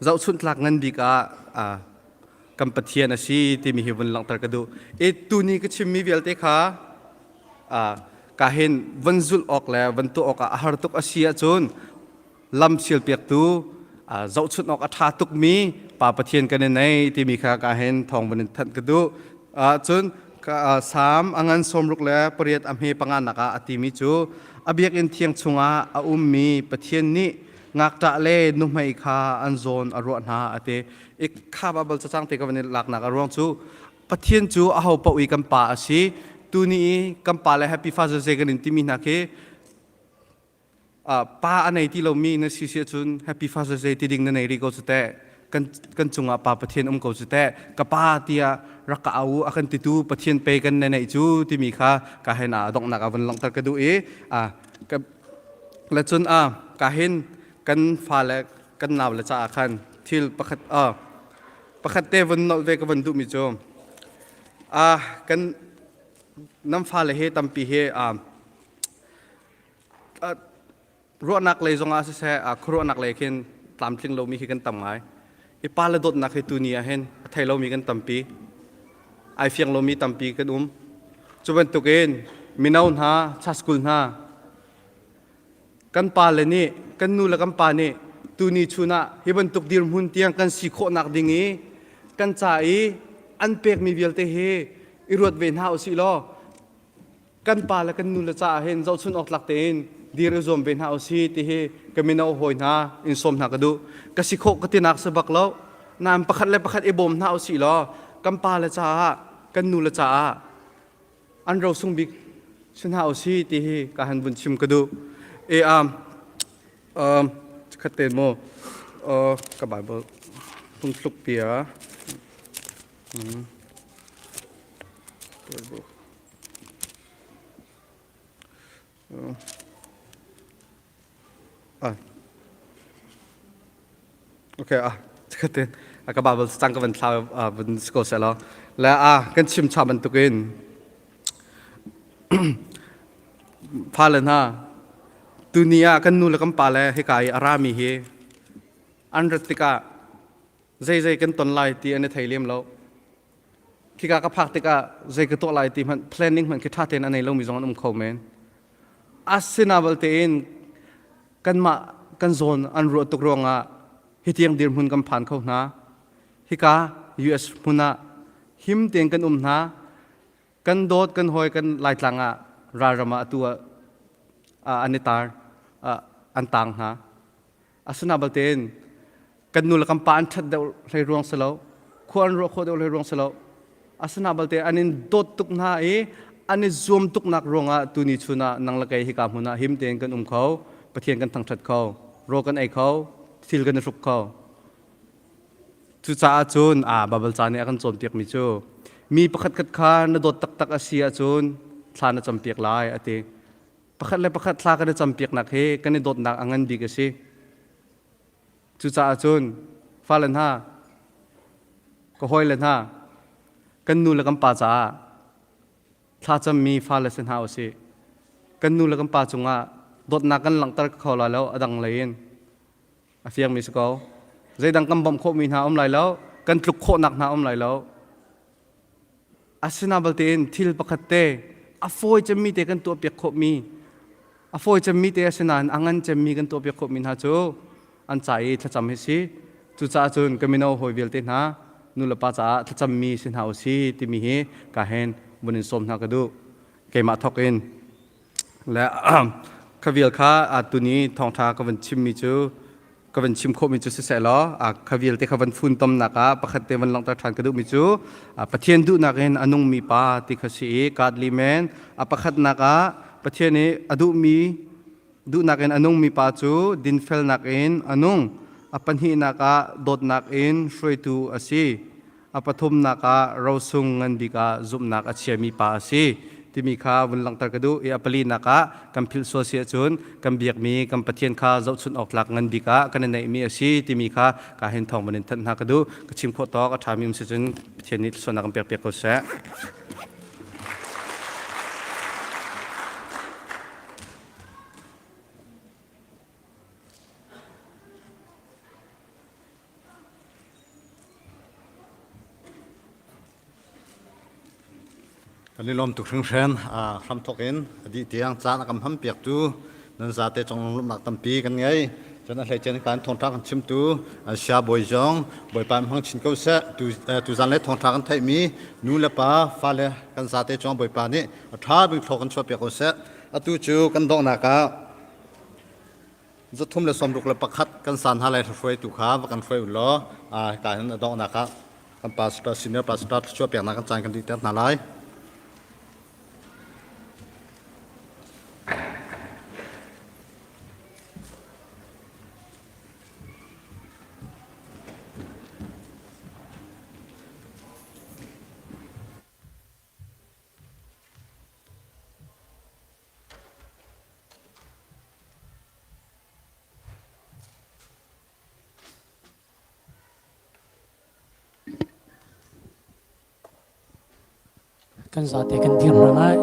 zohchunh tlak ngan bik ah kan Pathian a si timi hi vun langhter ka duh e tuni ka chimmi vialte kha ka hin van zulh awk le van tuah awk ah a har tuk a si ahcun lam sialpiaktu zohchunh awk a ṭha tukmi Pa Pathian kan i nei timi kha ka hin thawng van in thanh ka duh. Cun Salm a ngan 68 a hme panga nak ah a timi cu a biakinn thiang chungah a ummi Pathian nih ngakṭah le nuhmei kha an zawn a ruah hna a ti. I kha Baibal cacang te ka van i laknak a ruang cu Pathian cu aho paoh i kan pa a si. Tuni i kan pa le Happy Father's Day kan in timi hna khi pa a nei ti lomi na si si ahcun Happy Father's Day ti ding na nei rih ko cu teh. Kan, kan cungah pa Pathian um ko cu teh. Ka pa tiah rak ka au a kan titu Pathian pe kan na neih cu timi kha ka hen a donghnak a van langhter ka duh i ka, le cun a ka hin kan fale kan nau le caah khan thil pakhat pakhat te vun nolh ve ka van duhmi cu kan nan fale he tampi he ruahnak lei zongah siseh khuaruahnak lei khin tlamtling lomi khi kan tam ngai. I pa le dawtnak hi tuni ah hin a thei lomi kan tampi. Ai fiang lomi tampi kan um. Cu bantukin mino hna, cha school hna, kan pa le nih, kan nu le kan pa nih tuni chun ah hi bantuk dirhmun tiang kan si khawhnak ding i kan ca i an pekmi vialte hi i ruat ve hna usih law kan pa le kan nu le caah hin zohchun awk tlak tein dir i zuam ve hna usih ti hi ka mino hawi hna in sawm hna ka duh. Ka si khawh ka tinak si bak lo. Nain pakhat le pakhat i bawm hna usih law kan pa le caah kan nu le caah an rosung bik si hna usih ti hi ka han vun chim ka duh. E um, um, khat te mo ka Bible phungthluk bia Okay, ah, khatin ka Bible cang ka van thla van si ko seh law. Le ah kan chim cha bantukin fale hna tuni ah kan nu le kan pa le hika i a rami hi an rat tikah zeizei kan ton lai ti an i thei lem lo. Khika ka phak tikah zei ka tuah lai ti hmanh planning hmanh khi ṭha tein a nei lomi zong an um kho men. Asina balte in kanmah kan zawn an ruah tuk ruangah hitiang dirhmun kan phan kho hna. Hika US hmun ah him tein kan um hna. Kan dawt kan hawi kan Laitlang ah ralram ah atu ah an i tar an tang hna. Asina balte in kan nu le kan pa an ṭhat deuh hlei ruang si lo, khua an ruah khawh deuh hlei ruang si lo. Asina balte an in dawt tuk hna i an i zuam tuknak ruangah tuni chun ah nang le kei hika hmun ah him tein kan um kho, Pathian kan thangṭhat kho, rawl kan ei kho, thil kan i hruk kho. Cucaah cun a Baibal ca nih a kan cawnpiakmi cu mi pakhatkhat kha na dawt taktak a si ahcun thla na campiak lai a ti. Pakhat le pakhat thla kan i campiaknak hi kan i dawtnak a ngan bik a si. Cucaah cun fale hna, ka hawile hna, kan nu le kan pa caah thlacammi fale si hna usih. Kan nu le kan pa cungah dawtnak kan langhter kho lai lo a dang lei in. A fiangmi si ko. Zeidang kan bawmh khawhmi hna um lai lo, kan tluk khawhnak hna um lai lo. Asina balte in thil pakhat te a fawi cemmi te kan tuahpiak khawhmi a fawi cemmi te a si nain a ngan cemmi kan tuahpiak khawhmi hna cu an ca i thlacam hi si. Cucaah cun ka mino hawi vialte hna nu le pa caah thlacammi si hna u si timi hi ka hen vun in sawm hna ka duh. Keimah thawk in le kha vial kha tuni thawngṭha ka van chimmi cu ka van chim khawhmi cu siseh law kha vialte kha van funtomnak ah pakhat te van langhter ṭhan ka duhmi cu Pathian duhnak in a nungmi pa ti kha si i godly man a pakhatnak ah Pathian i a duhmi duhnak in a nungmi pa cu dinfelnak in a nung a pahnihnak ah dawtnak in hruaitu a si a pathumnak ah rosung ngan bik ah zumhnak a chiami pa a si timi kha vun langhter ka duh i a palinak ah kan philh sual si ahcun kan biakmi kan Pathian kha zohchunh awk tlak ngan bik ah kan i neihmi a si timi kha ka hin thawng van in thanh hna ka duh ka chim khawh tawk a ṭhami um si cun Pathian nih thluachuahnak kan pek piak ko seh. Kan i lawm tuk hringhran. Hramthawk in a dih tiang caan a kan hmanpiaktu nan zate cong lawmhnak tampi kan ngei. Cun a hleice kan thawngṭha kan chimtu Sia Bawi zong Bawipa in hmang chin ko seh. Tuzan le thawngṭha kan theihmi nu le pa fale kan zate cungah Bawipa nih a ṭha bik thlaw kan chuahpiak ko seh. Atu cu kan donghnak ah 361 kan san hna lai hruaitu kha va kan hruai u law ka hin a donghnak ah kan pastor senior pastor chuahpiaknak kan caan kan dihter hna lai. Kan zate kan dir hna lai.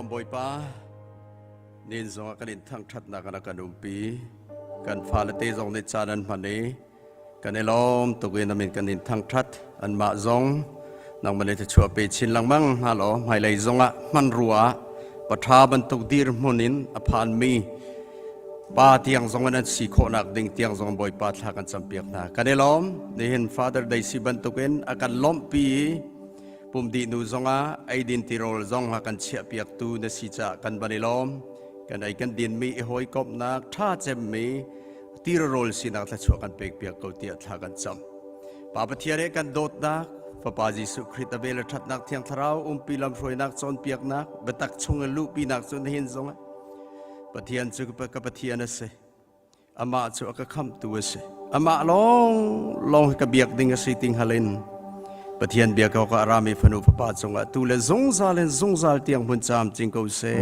lawm Bawipa. Nin zong ah kan in thangṭhatnak an kan umpi. Kan fale te zong nih caan an hman i kan i lawm tuk in amin kan in thangṭhat. Anmah zong nangmah nih thluachuah pe chin lengmang hna law hmailei zong ah hmanrua ah paṭha bantuk dirhmun in a phanmi pa tiang zong in an si khawhnak ding tiang zong Bawipa thla kan campiak hna. Kan i lawm. Nihin Father Day si bantukin a kan lawmhpi i Pum dih nu zongah eidin tirawl zong a kan chiahpiaktu na si caah kan van i lawm. Kan ei kan dinmi i hawikomhnak ṭha cemmi tirawl sinak thluachuah kan pekpiak ko tiah thla kan cam. Pa Pathian he kan dawtnak, Fapa Jesuh Khrih a vel a ṭhatnak Thiang Thlarau umpi lamhruainak cawnpiaknak, biatak chung in luhpinak cu nihin zongah Pathian cu ka Pathian a si. Amah cu a ka khamhtu a si. Amah lawng lawng hi ka biak ding a si ti hngal in Pathian biak awkah a rami fanu fapa cungah tu le zungzal in zungzal tiang hmun caam cing ko seh.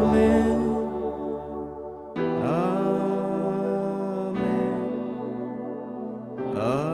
Amen. Amen. Amen.